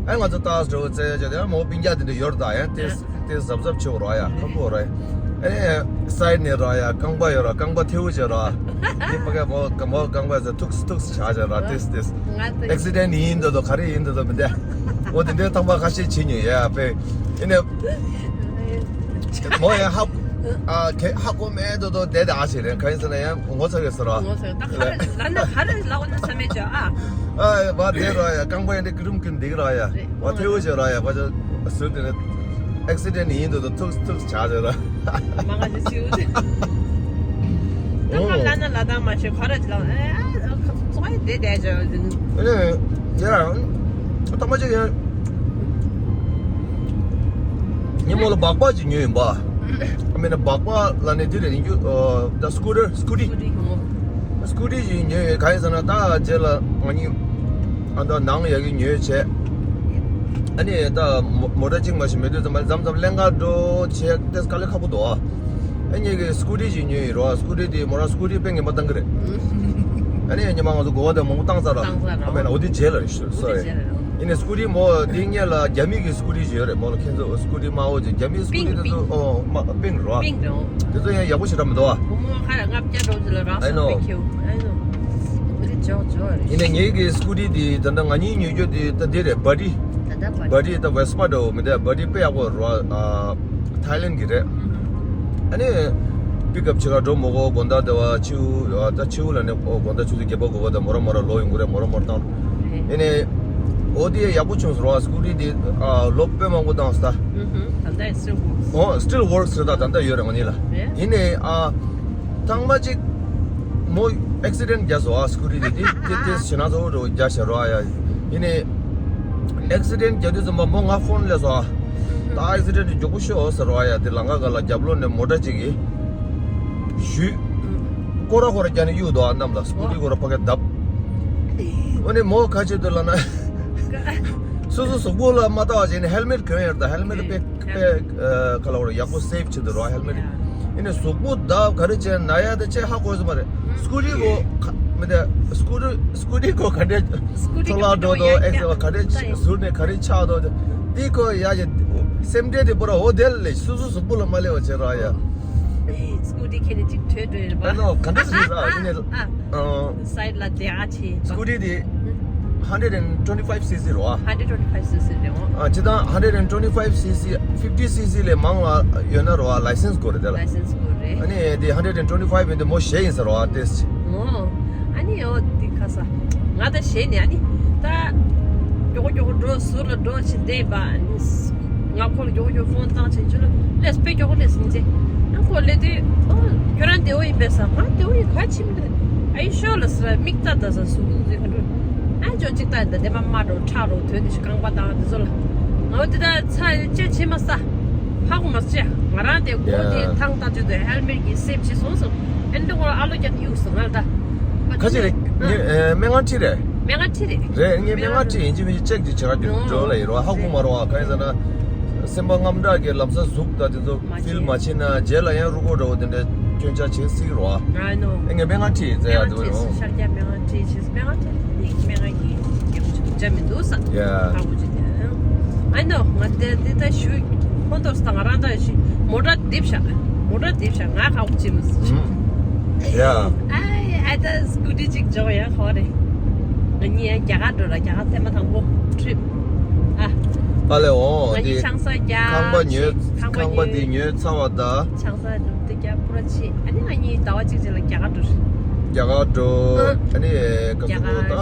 ཨ། ཨ་ང་ཚོ་ཏཱས་འགྲོ་རྩེ་བྱས་དེ་མོ་སྤུན་ཀྱག་དེ་འདྲ་ཡོད་ར། ད་ཡང་དེ་དེ་གཟབ་གཟབ་བྱེད་ར་ཡ། ཁག་པོ་ར་ཡ། ཨ་ནི་སའིཌ་ནས་ར་ཡ་རྐང་པ་ཡོད་ར། རྐང་པ་ཐལ་བོ་བྱེད་ར། དེ་ཕ་ག་མོ་མོ་རྐང་པ་ཟེར་ཐུགས་ཐུགས་བྱ་བྱེད་ར། དེ་དེ་ང་ཚོ་ཨེག་སི་ཌེན་ཊི་ཡིན་འདོད་དོ་ག་རེ་ཡིན་འདོད་དོ་མི་འདྲ། འོ་དེ་འདྲའི་ཐང་པ་ཁ་ཤས་བྱེད་མྱོང་ཡ་པས། ཨ་ནི་མོ་ཡང་ཧ་ཨ་ཁེ་ཧ་གོ་མེད་དོ་དོ་དེ་དེ་ཨ་ཞིག་རེད། ག་ཡིན་ཟེར་ན་ཡང་ངོ་ཚ་གི་ཟེར་ར། ངོ་ཚ་ད་ག་རེ་ལ་ན་ག་རེ་ལ་འོ་ན་ས་མེད་ཅོ་ཨ། ཨ་བ་དེ་ར་ཡ་རྐང་པ་ཡང་དེ་ཀི་རུམ་ཀི་འདིག་ར་ཡ། རེད། བ་ཐེའུ་ཅོ་ར་ཡ་བ་ཅོ་ཟུར་དེ་ནས་ཨེག་སི་ཌེན་ཊི་ཡིན་དོ་དོ་ཐུགས་ཐུགས་བྱ་ཅོ་ར། མ་ག་ཅི་ཞུ། ད་ང་ལ་ན་ལ་དང་མ་ཤེས་ག་རེ་ལ་ཨ་ཙོག་ཡ་དེ་དེ་ཅོ་ཡ། ཨ་ནི་ཡ་ད་མ་ཅིག་ཡ། ཉི་མོ་ལ་སྦག་སྦག་ཅིག་ཉོས་ཡིན་པ། ཨ་མེད་ན་སྦག་སྦག་ལ་ནི་དེ་རེད་ཡིན་རྒྱུ། ཨ་ད་སི་ཀུ་ཊར་སི་ཀུ་ཊི། སི་ཀུ་ཊི་ཅིག་ཉོས་ཡོད། ག་ཡིན་ཟེར་ན་ད་རྗེས་ལ་ང་གཉིས་ཨ་ད་ནང་ཡག་གི་ཉོས་བྱས། ཨ་ནི་ད་མོ་མོ་ཊ་གཅིག་མ་ཞིག་མེད་དུས་ཙམ་པ་མཚམས་མཚམས་ལེན་ག་འགྲོ་བྱས་ཏེ་དཀའ་ལས་ཁག་པོ་འདུག་ཨ། ཨ་ངེད་ཀྱིས་སི་ཀུ་ཊི་ཅིག་ཉོས་ཡིན་རོ། སི་ཀུ་ཊི་དེ་མོ་རང་སི་ཀུ་ཊི་དཔེ་ངན་པ་བཏང་གི་རེད། ཨ་ནི་ཉི་མ་ང་ཚོ་གོ་བ་དང་མང་པོ་བཏང་ཚར་ར། བཏང་ཚར་ར། ཨ་མེད་ན་འོ་དེ་རྗེས་ལ་རེད་ཤོད་སོ་རེད། ཡིན་ནའི་སི་ཀུ་ཊི་མོ་དེ་སྔོན་ལ་རྒྱ་མི་གི་སི་ཀུ་ཊི་ཅིག་ཡོད་རེད། མོ་ལ་ཁྱེད་ཚོ་སི་ཀུ་ཊི་དམར་པོ་ཅིག་རྒྱ་མི་སི་ཀུ་ཊི་དེ་ཚོ་ཨོ་མ་པིང་རོ། པིང་རོ། དེ་ཚོ་ཡང་ཡག་པོ་ཞེ་དྲག་མི་འདུག་ཨ། བུ་མོ་ཁ་ལ་ལྔ་བརྒྱ་རོ་ཅིག་ལ་རག་སོང་པིང་ཁྱེའུ། ཨ་ནོ། འོ་དེ་ཇོ་ཇོ་རེད། ཡིན་ནའི་ངེད་ཀྱི་སི་ཀུ་ཊི་དེ་ད་ལྟ་ང་གཉིས་ཉོ་རྒྱུ་དེ་ད་དེ་རེད། བ་ཌི། ད་ལྟ་བ་ཌི། བ་ཌི་ད་ཝེ་སི་པ་འདྲ་བོ་མི་འདུག་བ་ཌི་དཔེ་ཡག་པོ་རོ་ཨ། ཐའི་ལེན་གི་རེད། ཨ་ནི་པིག་ཨབ་བྱེད་ག་འགྲོ་མི་དགོས། དགོང་དག་དེ་བ་ཕྱི་དབུགས་ད་ཕྱི་དབུགས་ལ་ནི་དགོང་དག་ཆུ་ཚོད་བརྒྱད་པ་དགུ་པ་དང་མོ་ར་མོ་ར་ལོག་ཡོང་གི་རེད། མོ་ར་མོ་ར་བཏང་། ཨ་ནི་འོ་དེ་ཡག་པོ་བྱུང་སོང་ར། སི་ཀུ་ཊི་དེ་ཨ་ལོ་དཔེ་མང་པོ་བཏང་སོང་ད། ད་ལྟ་ཡང་སི་ཊིལ་ཝོརཀ་སི། ཨོ་སི་ཊིལ་ཝོརཀ་སི་རེད། ད་ད་ལྟ་ཡོད་རེད་ང་གཉིས་ལ། ཡིན་ནའི་ཨ། ཐེངས་མ་གཅིག་མོ་ཨེག་སི་ཌེན་ཊི་བརྒྱབ་སོང་ཨ། སི་ཀུ་ཊི་དེ་དེ་དེ་ཞེ་ན་ཚ་བོ་འགྲོ་རྒྱག་ཤ་རོ་ཨ་ཡ། ཡིན་ནའི་ཨེག་སི་ཌེན་ཊི་བརྒྱབ་དུས་ཙམ་པ་མོ་ང་ཕོན་སླེབས་སོང་ཨ། ད་ཨེག་སི་ཌེན་ཊི་མགྱོགས་པོ་ཤོག་ཟེར་རོ་ཨ་ཡ། དེ་ལམ་ཁ་སྒང་ལ་རྒྱབ་ལོགས་ནས་མོ་ཊ་གཅིག་གིས་གཞུས། སྐོར་ར་སྐོར་ར་རྒྱག་ནས་གཡུག་འདུག་ཨ། གནམ་ལ་སི་ཀུ་ཊི་སྐོར་ར་ཕ་གིར་བརྡབས། འོ་ནས་མོ་ག་བྱེད་འདུག་ལབ་ན། སོ་སོ་གཟུགས་པོ་ལ་མ་བལྟ་བ་བྱས་ནས་ཧེལ་མེཊ་གོན་ཡོད་རེད། ད་ཧེལ་མེཊ་དཔེ་དཔེ་ཨ་ག་ལ་བར་ཡག་པོ་སེབ་བྱེད་འདུག་རོ་ཧེལ་མེཊ། ཡིན་ནའི་གཟུགས་པོ་བརྡབ་ག་རེ་བྱས་ན་ཡ་ད་ཆེ་ཧ་གོ་ས་མ་རེད། སི་ཀུ་ཊི་གོ་མི་དེ་སི་ཀུ་ཊི་སི་ཀུ་ཊི་གོ་ག་འདྲས་སི་ཀུ་ཊི་འཕྲོ་བརླག་འགྲོ་འདུག་ཨེག་སི་ག་འདྲས་ཟུར་ནས་ག་རེ་ཆགས་འདུག་དེ་གོ་ཡ་ཡ་སེམས་ཁྲལ་དེ་པོ་ར་འོ་དེ་ལས་སོ་སོ་གཟུགས་པོ་ལ་མ་སླེབས་པ་བྱེད་ར་ཡ། སི་ཀུ་ཊི་ཁྱེར་ནས་གཅིག་བྲོས་འགྲོ་ཡིན་པ། ཨ་ནོ་ག་འདྲས་ཟེར་ར་ཡིན་ནའི་ཨ། སའིཌ་ལ་བསྡད་ཨ་ཆེ། སི་ཀུ་ཊི་དེ། hundred and twenty five cc རོ། hundred twenty five cc རེད་འོ། ཨ་ཅི་དང་hundred and twenty five cc fifty cc ལས་མང་ལ་ཡོད་ན་རོ། ལའི་སེན་སི་དགོས་རེད་དེ་ལ། ལའི་སེན་སི་དགོས་རེད། ཨ་ནི་དེ་hundred and twenty five ཡིན་དེ་མོ་ཞེ་ཡིན་ཟེར་རོ། ཨ་ཏེས་ཅི། འོ། ཨ་ནི་འོ་དེ་ཁ་ས། ང་ད་ཞེ་ནས་ཨ་ནི་ད། མགྱོགས་མགྱོགས་འགྲོ་ཟུར་ལ་འགྲོ་ཕྱིན་བསྡད་པ་ཨ་ནི། ང་ཁོ་ལ་མགྱོགས་མགྱོགས་ཕོན་བཏང་བྱས་ཁྱོད་ལ་ལས་དཔེ་མགྱོགས་ལས་ཟིན་ཚེ། ཨ་ཁོ་ལས་དུས་ཨོ་ཁྱོད་རང་བདེ་བོ་ཡིན་པས་ས། ང་བདེ་བོ་ཡིན་ག་ཕྱིན་མི་འདུག་ཨ་ཡི་ཤོ་ལ་ཟེར་མིག་ལྟ་ལྟ་ས་ཟུག་ཟུག་ཟེར་ག་འགྲོ། ཨ་ཅོ་གཅིག་ལྟ་ཡིན་ད་དེ་མ་མ་འགྲོ་ཁྲག་རོ་དོན་དེ་ཞིག་རྐང་པ་དང་དེ་ཚོ་ལ། ང་འོ་དེ་ད་ཚ་ཡི་ཅེ་བྱེད་མ་ས། ཧ་གོ་མ་ཅེ། ང་རང་དེ་མགོ་དེ་ཡ། ཐང་ལྟ་དུས་དེ་ཧེལ་མེད་ཀྱི་སེབ་བྱེད་སོང་སོང་། ཨན་ཏེ་ཁོ་ཨ་ལོ་རྒྱབ་ཡུག་སོང་ང་ལ་ད། ཁ་ཅིག་རེད། ངས་ཨེ་སྨན་ཁང་ཁྲིད་རེད། སྨན་ཁང་ཁྲིད་རེད། རེད། ངས་སྨན་ཁང་ཁྲིད་ཡིན་གཅིག་མིན་གཅིག་ཅེག་ཅིག་བྱེད་ག་འགྲོ་ལ་ཡིན་རོ། ཧ་གོ་མ་རོ། གང་ཡིན་ཟེར་ན་སེམས་པ་དངངས་སྐྲག་གི་ལམ་སང་ཟུག་ད་དེ་ཚོ་ཕིལ་མ་བྱེད་ན་རྗེས་ལ་ཡང་རུ་ཀོ་འདྲ་བོ་དེ་འདྲ་སྐྱོན་ཆ་བྱེད་སྲིད་རོ། ཨ་ནོ། ངས་སྨན་ཁང་ཁྲིད་ཡིན་ཟེར་ཡ་དེ་རོ། ཤར་རྒྱག་སྨན་ཁང་ཁྲིད་བྱས་སྨན་ཁང་ཁྲིད་ནི་སྨན་ཁང་གི་རྒྱབ་ཆུ་ཅ་མི་འདུག་ས། ཡ། ཧ་གོ་ཅི་དེ། ཨ་ནོ་ང་དེ་དེ་ད་ཞུ། ཁོ་ཐོག་སྟེང་རང་ད་ཞུ། མོ་ཊ་རྡིབ་ཤག་མོ་ཊ་རྡིབ་ཤག་ང་ཧ་གོ་ཅི་མི་སྲིད། ཡ། ཨ་ཨ་ད་སྐུ་ཊི་ཅིག་འཇོག་ཡ་ཧོ་རེ། ང་གཉིས་ཡ་རྒྱ་གར་འགྲོ་ར། རྒྱ་གར་ཐེངས་མ་དང་པོ་ཊི་རིབ། ཨ། ཨ་ལེ་འོ་ང་གཉིས་དེ་ཆང་ས་རྒྱག་ཁང་པ་ཉོས། ཁང་པ་ཁང་པ་དེ་ཉོས་ཚར་བ་ད། ཆང་ས་འགྲོ་དེ་རྒྱ་པུ་ར་ཆི། ཨ་ནི་ང་གཉིས་ཟླ་བ་གཅིག་རྗེས་ལ་རྒྱ་གར་འགྲོ། རྒྱ་གར་འགྲོ། ཨ་ནི་ག་ཚོད་ད་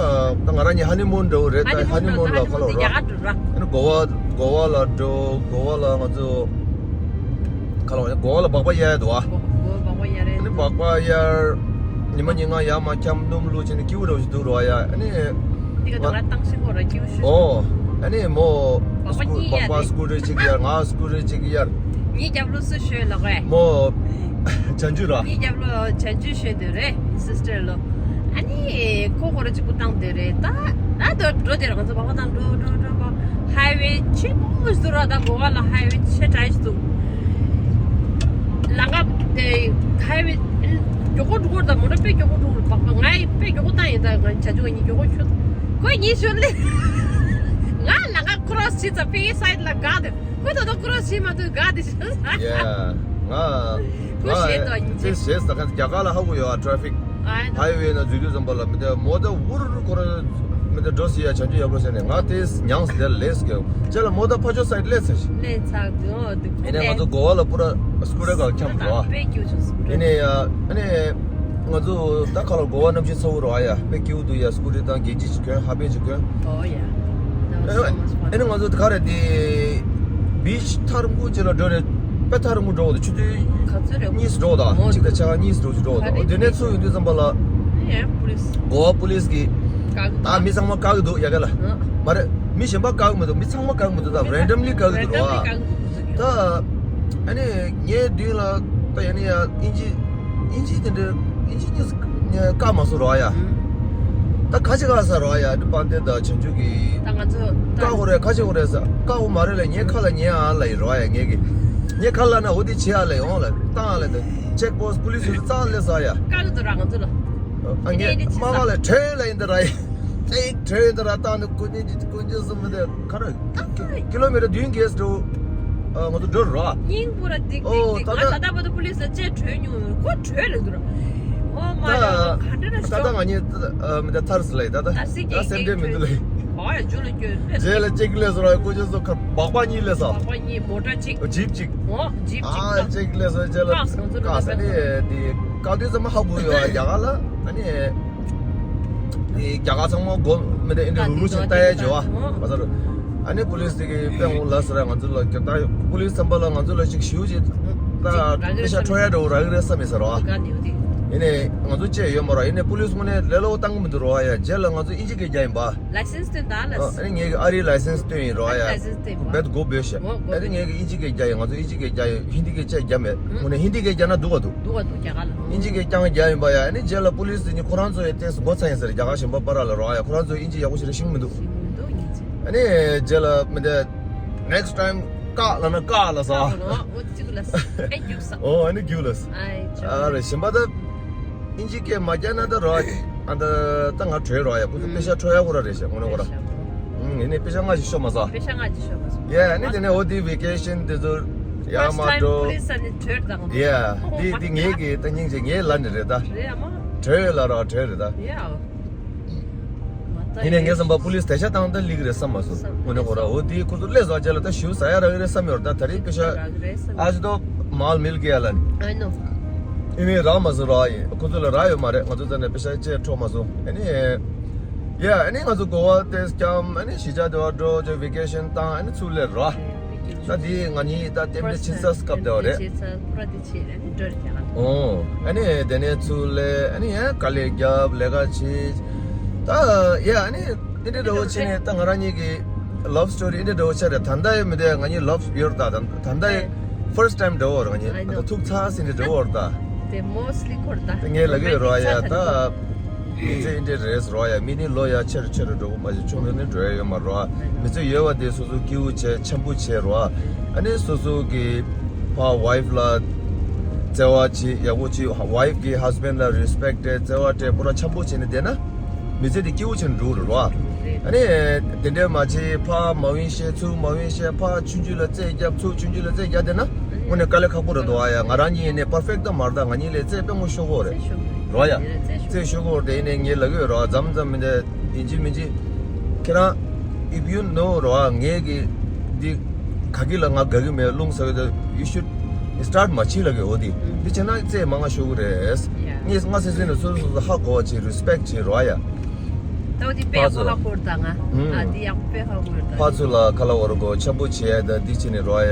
ད་ང་རང་གཉིས་ཧ་ནི་མུན་འགྲོ་རེད་ད། ཧ་ནི་མུན་ལ་ཁ་ལོ་ར། ཨ་ནི་གོ་བ་གོ་བ་ལ་འགྲོ། གོ་བ་ལ་ང་ཚོ་ཁ་ལོ་གོ་བ་ལ་སྦག་སྦག་གཡར་ཡ་འདུག་ཨ། གོ་བ་སྦག་སྦག་གཡར་རེད། ཨ་ནི་སྦག་སྦག་གཡར། ཉི་མ་ཉིན་ལྔ་ཡར་མར་འཁྱམ་སྣུམ་བླུགས་བྱས་ནས་སྐྱིད་པོ་འདྲ་བོ་ཞིག་འདུག་རོ་ཡ། ཨ་ནི་འདི་ག་ང་ད་ང་བཏང་ཤིང་གོ་ར་སྐྱིད་པོ་ཞུ། ཨོ། ཨ་ནི་མོ་སྦག་སྦག་གཉིས་གཡར་སྦག་སྦག་རེད། སྐུ་ཊི་ཅིག་གཡར། ང་སྐུ་ཊི་ཅིག་གཡར། ངའི་རྒྱབ་ལོགས་སུ་ཞོན་ལོག་རེད། མོ་བྱང་ཆུབ་ར། ངའི་རྒྱབ་ལོགས་བྱང་ཆུབ་ཞོན་འདོད་རེད། སི་སི་ཊར་ལོ། ཨ་ནི་ཁོ་ཁོ་ར་གཅིག་པུ་བཏང་འདོད་རེད་ད། ད་འགྲོ་འགྲོ་དེ་རང་ཚོ་སྦག་སྦག་བཏང་འགྲོ་འགྲོ་འགྲོ་འགྲོ། ཧའི་ཝེ་ཆེན་པོ་ཞིག་འདུག་ར། ད་གོ་བ་ལ་ཧའི་ཝེ་ཆེ་དྲགས་ཞིག་འདུག་ལམ་ཁ་དེ་ཧའི་ཝེ་མགྱོགས་པོ་འགྲོ་གི་རེད་ད། མོ་ཊ་དཔེ་མགྱོགས་པོ་འགྲོ་གི་རེད། སྦག་སྦག་ང་ཡི་དཔེ་མགྱོགས་པོ་བཏང་ཡིན་ད། ང་བྱ་ཆུང་གཉིས་མགྱོགས་པོ་ཁྱོད་ཁོས་ཉིན་ཞོར་ལས་ང་ལམ་ཁ་ཁོ་རང་ཕྱིན་ཙང་ཕའི་སའིཌ་ལ་དགའ་དེ། ཁོས་ད་ལྟ་ཁོ་རང་ཕྱིན་མ་ཐུབ་དགའ་དེ་ཤོད་ས། ཡ། ང་ཁོས་ང་ཞེད་དོ་ཉིན་ཅེ། ཅེས་ཞེས་ས་ཁ་རྒྱ་གར་ལ་ཧ་གོ་ཡོད་ཨ། ཊ་རེ་ཕིག་ཨ་ཧའི་ཝེ་ན་འཛུལ་དུས་ཙམ་པ་ལ་མི་དེ་མོ་ཊ་འུར་འུར་ཁོ་རང་མི་དེ་འགྲོ་སྲིད་ཡ་བྱང་ཆུབ་ཡག་པོ་ཟེར་ནས་ང་དེ་མྱངས་སེ་དེར་ལས་སྐྱོ། ཅེ་ལ་མོ་ཊ་ཕར་ཕྱོགས་སའིཌ་སླེབས་ཚར་ཞིག་སླེབས་ཚར་འདུག་འོ་འདུག་ཨེ་ནས་ང་ཚོ་གོ་བ་ལ་པུ་ར་སྐུ་ཊར་ག་འཁྱམས་འགྲོ་ཨ། དཔེ་སྐྱིད་བྱུང་སྐུ་ཊར། ཨེ་ནས་ཡ་ཨེ་ནས། ང་ཚོ་ད་ཁ་ལ་གོ་བ་གནམ་གཤིས་ཚ་བོ་རོ་ཨ་ཡ། དཔེ་སྐྱིད་པོ་འདུག་ཡ། སྐུ་ཊི་དང་རྒྱལ་སྤྱི་ཅིག་གྱོན། ཧ་པན་ཅིག་གྱོན། ཨོ་ཡ། ཨེ་ནས་ང་ཚོ་ག་རེ་དེ་བི་ཆི་ཐག་རིང་པོ་ཅིག་ལ་འགྲོ་རེད། དཔེ་ཐག་རིང་པོ་འགྲོ་གི་འདུག་ཆུ་ཚོད་ག་ཚོད་རེད། གཉིས་སུ་འགྲོ་གི་འདུག་གཅིག་དང་ཕྱེད་ཀ་གཉིས་སུ་འགྲོ་ཅིག་འགྲོ་གི་འདུག་དེ་ནས་ཚུར་ཡོང་དུས་ཙམ་པ་ལ་ཡ་པུ་ལིས། གོ་བ་པུ་ལིས་གིས་བཀག་གི་འདུག་ད་མི་ཚང་མ་བཀག་གི་འདུག་ཡ་ག་ལ། ཨ། མ་རེད། མི་གཞན་པ་བཀག་གི་མི་འདུག་མི་ཚང་མ་བཀག་གི་མི་འདུག་ད་རེན་ཌམ་ལི་བཀག་གི་འདུག་རོ་ཨ། རེན་ཌམ་ལི་བཀག་གི་འདུག་ད་ཨ་ནི་ངའི་མདུན་ལ་ད་ཡ་ནི་ཡ་ཨིན་ཇི། ཨིན་ཇི་དེ་འདྲ་ཨིན་ཇི་གཉིས་བཀག་མ་སོང་རོ་ཡ། ཨུམ། ད་ཁ་ཅིག་བཀག་ས་རོ་ཡ། འདི་དཔལ་ལྡན་དང་བྱང་ཆུབ་ཀྱིས་ད་ང་ཚོ་ད་བཀག་དགོས་རེད། ཁ་ཅིག་དགོས་རེད་ས། བཀག་དགོས་མ་རེད་ལ། ངའི་ཁ་ལ་ཉན་ཨ་ལ་ཡིན་རོ་ཡ། ངས་ཀྱི་ངའི་ཁ་ལ་ན་འོ་དེ་བྱེད་ཨ་ལ་ཡོང་ལ་བཏང་ཨ་ལ་ད་ཅེག་པོ་སི་པུ་ལིས་ཚོས་རྩ་ལས་ས་ཡ། བཀག་གི་འདུག་ར་ང་ཚོ་ལ། ཨ་ངས་དེ་དེ་མ་བྱེད་ས། བཀག་ལ་བྲོས་ལ་ཡིན་ད་ར་ཡ། ཅིག་བྲོས་ཡིན་ད་ར་བཏང་ནས་ཀུན་ཉིན་ཀུན་ཉིན་གསུམ་མི་དེ་ག་རེ། ཀི་ལོ་མི་ཊར་བདུན་བརྒྱད་འགྲོ། ཨ་ང་ཚོ་འགྲོ་རོགས། སྙིང་པོ་ར་སྡིག་སྡིག་ཨོ་སྡིག་ད་ང་ད་ལྟ་ད་བར་དུ་པུ་ལིས་ལ་ཅེ་བྲོས་མྱོང་ཡོད། ཁོ་བྲོས་ལེ་འདུག་ར། ཨོ་མ་ཡ་ག་འདྲ་ར་ད་ད་ཤོག་ང་གཉིས་ད་མི་ད་ཐར་སི་ལ་ད་ད་ད་སི་ད་གེ་སེམས་ཁྲལ་མི་འདུག་ལེ། ཨོ་ཡ་ཇུ་ལ་སྐྱོད་ལེ། རྗེས་ལ་ཅིག་ལས་སོ་ར་ཀོ་ཅོ་སོ་ཁ་སྦག་སྦག་གཉིས་ལས་སོ། སྦག་སྦག་གཉིས་མོ་ཊ་གཅིག་ཨོ་ཇིབ་གཅིག་ཨོ་ཇིབ་གཅིག་ཨ་ད་ཅིག་ལས་སོ་རྗེས་ལ་ཀག་སོང་ཚོ་ཀག་ལ་ས་ནི་དེ་ཀག་དུས་ཙམ་ཧ་གོ་ཡོད་ཨ་རྒྱ་གར་ལ་ཨ་ནི། དེ་རྒྱ་གར་ཚང་མ་སྒོ་མི་དེ་ཨེ་འདྲ་རུག་རུག་བྱས་ལྟ་ཡ་བྱེད་བ་མ་ཟ་རུ། ཨ་ནི་པུ་ལིས་དེ་གི་དཔེ་འོང་ལ་ཟེར་ང་ཚོ་ལ་ཀྱང་ད་པུ་ལིས་ཚན་པ་ལ་ང་ཚོ་ལ་ཅིག་ཞིའུ་ཅིག་ད་དཔེ་ཤ་འཕྲོ་ཡ་འདྲ་བོ་རག་གི་རེད་བསམ་མི་ཟེར་བ། ཡིན་ནའི་ང་ཚོ་བཅད་ཡོད་མ་རེད། ཡིན་ནའི་པུ་ལིས་དངོས་གནས་ལེ་ལོ་བཏང་གི་མི་འདུག་རོ་ཡ། རྗེས་ལ་ང་ཚོ་ཨིན་ཇི་སྐད་རྒྱག་ཡིན་པ། ལའི་སེན་སི་སྟོན་ད་ལ། ཨ་ནི་ངས་ཀྱི་ཨ་རིའི་ལའི་སེན་སི་སྟོན་ཡིན་རོ་ཡ། ལའི་སེན་སི་སྟོན་པ། བེད་དགོ་བེད་ཤ། ཨ་ནི་ངས་ཀྱི་ཨིན་ཇི་སྐད་རྒྱག་ཡིན། ང་ཚོ་ཨིན་ཇི་སྐད་རྒྱག་ཡིན། ཧིན་དི་སྐད་བཅད་རྒྱག་མེད། དངོས་གནས་ཧིན་དི་སྐད་རྒྱག་ན་སྡུག་ག་འདུག་སྡུག་ག་འདུག་རྒྱ་གར་ལ། ཨིན་ཇི་སྐད་རྐྱང་རྒྱག་ཡིན་པ་ཡ། ཨ་ནི་རྗེས་ལ་པུ་ལིས་དེ་ནི་ཁོ་རང་ཚོ་ཡི་ཏེས་མགོ་ཚ་ཡིན་ཟེར། རྒྱ་གར་གཞན་པ་པ་ར་ལ་རོ་ཡ། ཁོ་རང་ཚོ་ཨིན་ཇི་ཡག་པོ་ཞེ་དྲག་ཤེས་ཀྱི་མི་འདུག་ཤེས་ཀྱི་མི་འདུག་ཡིན་ཅེ། ཨ་ནི་རྗེས་ལ་མི་འདི་next time་བཀག་ལ་ན་བཀག་ལ་ས། བཀག་ལ་ན་འོ་ཅིག་ལ་ས་ཨེ་རྒྱུགས་ས། ཨོ་ཨ་ནི་རྒྱུགས་ལ་ས། ཨ་རེ་གཞན་པ་ད། ཨིན་ཇི་སྐད་མ་རྒྱག་ན་ད་རོ། ཨ་ད་ད་ང་བྲོས་རོ་ཡ། ཁོ་ཚོ་དཔེ་ཤ་འཕྲོ་ཡ་ཁོ་ར་རེད་ཤག་དངོས་གནས་ཁོ་ར། ཨུམ་ཡིན་ནའི་དཔེ་ཤ་ལྔ་ཞིག་ཤོར་མ་སོང་། དཔེ་ཤ་ལྔ་ཞིག་ཤོར་མ་སོང་། ཡ་ཨ་ནི་དེ་ནས་འོ་དེ་བེ་ཀེ་ཤན་དེ་ཚོ་ཡར་མར་འགྲོ། ཡ་དེ་དེ་ངའི་གི་ད་སྙིང་རྗེ་ངའི་ལ་ནི་རེད་ད། བྲོས་ལ་རོ་བྲོས་རེད་ད། ཡ། ང་ ཡིན་ནའི་ངས་བསམ་པ་པུ་ལིས་དེ་ཤ་བཏང་ད་ལིག་རེད་བསམ་མ་སོང་། དངོས་གནས་ཁོ་ར་འོ་དེའི་ཁོ་ཚོ་སླེབས་ཟ་རྒྱ་ལ་ད་ཞུ་ཟ་ཡ་རག་གི་རེད་བསམ་ཡོད། ད་ད་རེས་པེ་ཤ་ཨ་ཅི་ཏོ་མལ་མིལ་གི་ཡ་ལ་ནི། I know. ཨི་མི་རག་མ་སོང་ར་ཡིན། ཁོ་ཚོ་ལ་རག་ཡོད་མ་རེད། ང་ཚོ་ད་ནས་པེ་ཤ་ཅེ་འཕྲོག་མ་སོང་། ཨ་ནི་ཡ་ཨ་ནི་ང་ཚོ་གོ་བ་དེ་སྐྱམ་ཨ་ནི་གཞིས་ཆགས་དེ་བ་འགྲོ་ཅེ་བི་ཀེ་ཤན་བཏང་ཨ་ནི་ཚུར་སླེབས་ར། ད་འདི་ང་གཉིས་ད་རྟེན་འབྲེལ་ཕྱི་ཚར་སྐབས་དེ་བ་རེད། ཨོ། ཨ་ནི་དེ་ནས་ཚུར་ལས་ཨ་ནི་ཡང་དཀའ་ལས་རྒྱབ་ལས་ཀ་བྱེད། ད་ཡ་ཨ་ནི་འདི་འདྲ་འདྲ་བོ་བྱས་ནས་ད་ང་རང་གཉིས་ཀྱི་love story འདི་འདྲ་འདྲ་བོ་བྱས་རེད། ད་ལྟ་ཡོད་མི་འདུག་ང་གཉིས་love ཡོད་རེད། ད་ད་ལྟ་ཡི་first time འདྲ་བོ་རེད། ང་གཉིས་ད་ཐུག་ཚར་ཟིན་འདྲ་འདྲ་བོ་རེད་ད། དེ་mostly ཁོར་ད། དེ་ངས་ལབ་ཀྱི་ཡོད་རེད་ཡ་ད། མི་ཚེ་འདི་འདྲ་རེད་རོ་ཡ། མི་ནི་ལོ་ཡ་ཆེ་རུ་ཆེ་རུ་འགྲོ་གི་མ་གཞི་ཆུང་དུ་ནི་འགྲོ་ཡ་ཡོད་མ་རོ། མི་ཚེ་ཡོད་པ་དེ་སོ་སོ་སྐྱིད་པོ་བྱས་འཆམ་པོ་བྱས་རོ། ཨ་ནི་སོ་སོ་གི་ཕ་wife ལ་བརྩེ་བ་བྱེད་ཡག་པོ་བྱེད། wife གི་husband ལ་respect སྤྲད་བརྩེ་བ་སྤྲད་པོ་ར་འཆམ་པོ་བྱས་ནས་བསྡད་ན་མི་ཚེ་འདི་སྐྱིད་པོ་བྱས་ནས་འགྲོ་གི་རེད་རོ། ཨ་ནི་དེ་འདྲ་མ་བྱེད་ཕ་མ་ཝིན་ཤེ་ཚུར་མ་ཝིན་ཤེ་ཕ་ཆུང་ཆུང་ལ་རྩེད་རྒྱབ་ཚུར་ཆུང་ཆུང་ལ་རྩེད་རྒྱབ་བསྡད་ན་དངོས་གནས་དཀའ་ལས་ཁག་པོ་རེད་འདུག་ཨ་ཡ་ང་རང་གཉིས་ནས་perfect ད་མ་རེད། ད་ང་གཉིས་ལས་རྩེད་དཔེ་མོ་ཤོག་གོ་རེད། རོ་ཡ། རྩེད་ཤོག་གོ་རེད། ཡིན་ནའི་ངས་ལབ་ཀྱི་ཡོད་རོ། མཚམས་མཚམས་མི་འདྲ་ཡིན་གཅིག་མིན་གཅིག་ཁྱེད་རང་if you know རོ་ངས་གི་འདི་ག་གི་ལ་ང་དགའ་གི་མེད་རླུང་ཟ་གི་འདུག you should start མ་བྱེད་ལབ་ཀྱི་འོ་དེ་འདི་བྱས་ན་རྩེད་མ་ང་ཤོག་གི་རེད། ངས་ང་སེ་སེ་ནས་སོ་སོ་སོ་སོ་ཧ་གོ་བ་བྱེད་respect བྱེད་རོ་ཡ། ད་འོ་དེ་དཔེ་ཡག་པོ་ཧ་གོ་རེད་ད་ང་། ཨ་འདི་ཡག་པོ་དཔེ་ཧ་གོ་རེད་ད། ཕ་ཚུ་ལ་ཁ་ལ་བོར་གོ་འཆམ་པོ་བྱེད་ཡ་ད་འདི་བྱས་ནས་རོ་ཡ།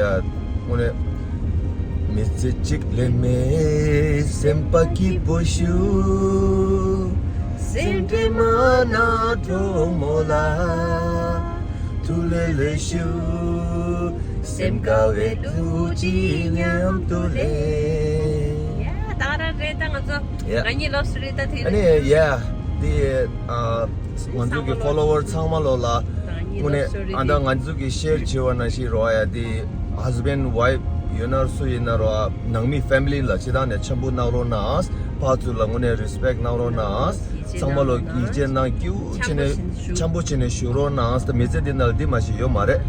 དངོས་གནས། མི་ཚེ་གཅིག་ལས་མེད་སེམས་པ་སྐྱིད་པོ་ཞུ། སེམས་ཁྲལ་མ་ན་གྲོགས་མོ་ལ། ཐུགས་ལས་ལས་ཞུ། སེམས་དགའ་བའི་ཐུགས་ཀྱི་མཉམ་དུ་ལས། ཡ་ད་ར་རེད་ད་ང་ཚོ། ཡ། ང་གཉིས་love story ད་དེ་ཨ་ནི་ཡ་འདི་ཨ། ང་ཚོ་གི་follower ཚང་མ་ལོ་ལ་དངོས་གནས་ཨ་ད་ང་ཚོ་གི་share བྱེད་པ་ནང་བཞིན་རོ་ཡ་དེ་husband wife ཡོད་ན་སུ་ཡིན་ན་རོ་ནང་མི་family ལ་ཅི་དང་ནས་འཆམ་པོ་གནང་རོགས་གནང་། ཕ་ཚུ་ལ་དངོས་གནས་respect གནང་རོགས་གནང་། ཚང་མ་ལོ་ཡིད་ཆེས་གནང་སྐྱིད་པོ་བྱས་ནས་འཆམ་པོ་བྱས་ནས་བཞུགས་རོགས་གནང་། ད་མི་ཚེ་འདི་ནང་འདི་མ་ཞིག་ཡོད་མ་རེད།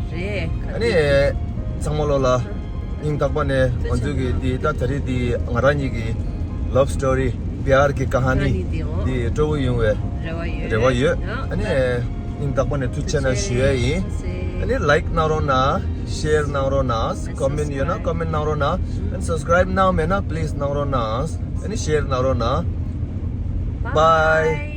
ཨ་ནི་ཚང་མ་ལོ་ལ། སྙིང་ཐག་པ་ནས་ང་ཚོ་གི་འདི་ད་ད་རེས་འདི་ང་རང་གཉིས་ཀྱི་love story प्यार की कहानी འདི་སྤྲོ་བོ་ཡོང་བའི་རེ་བ་ཡོད། ཨ་ནི་སྙིང་ཐག་པ་ནས་ཐུགས་རྗེ་ཆེ་ཞུ་ཡ་ཡིན། ཨ་ནི་like གནང་རོགས་གནང་། share གནང་རོགས་གནང་། comment ཡོད་ན་comment གནང་རོགས་གནང་། ཨ་ནི་subscribe གནང་མེད་ན་please གནང་རོགས་གནང་། ཨ་ནི་share གནང་རོགས་གནང་། Bye.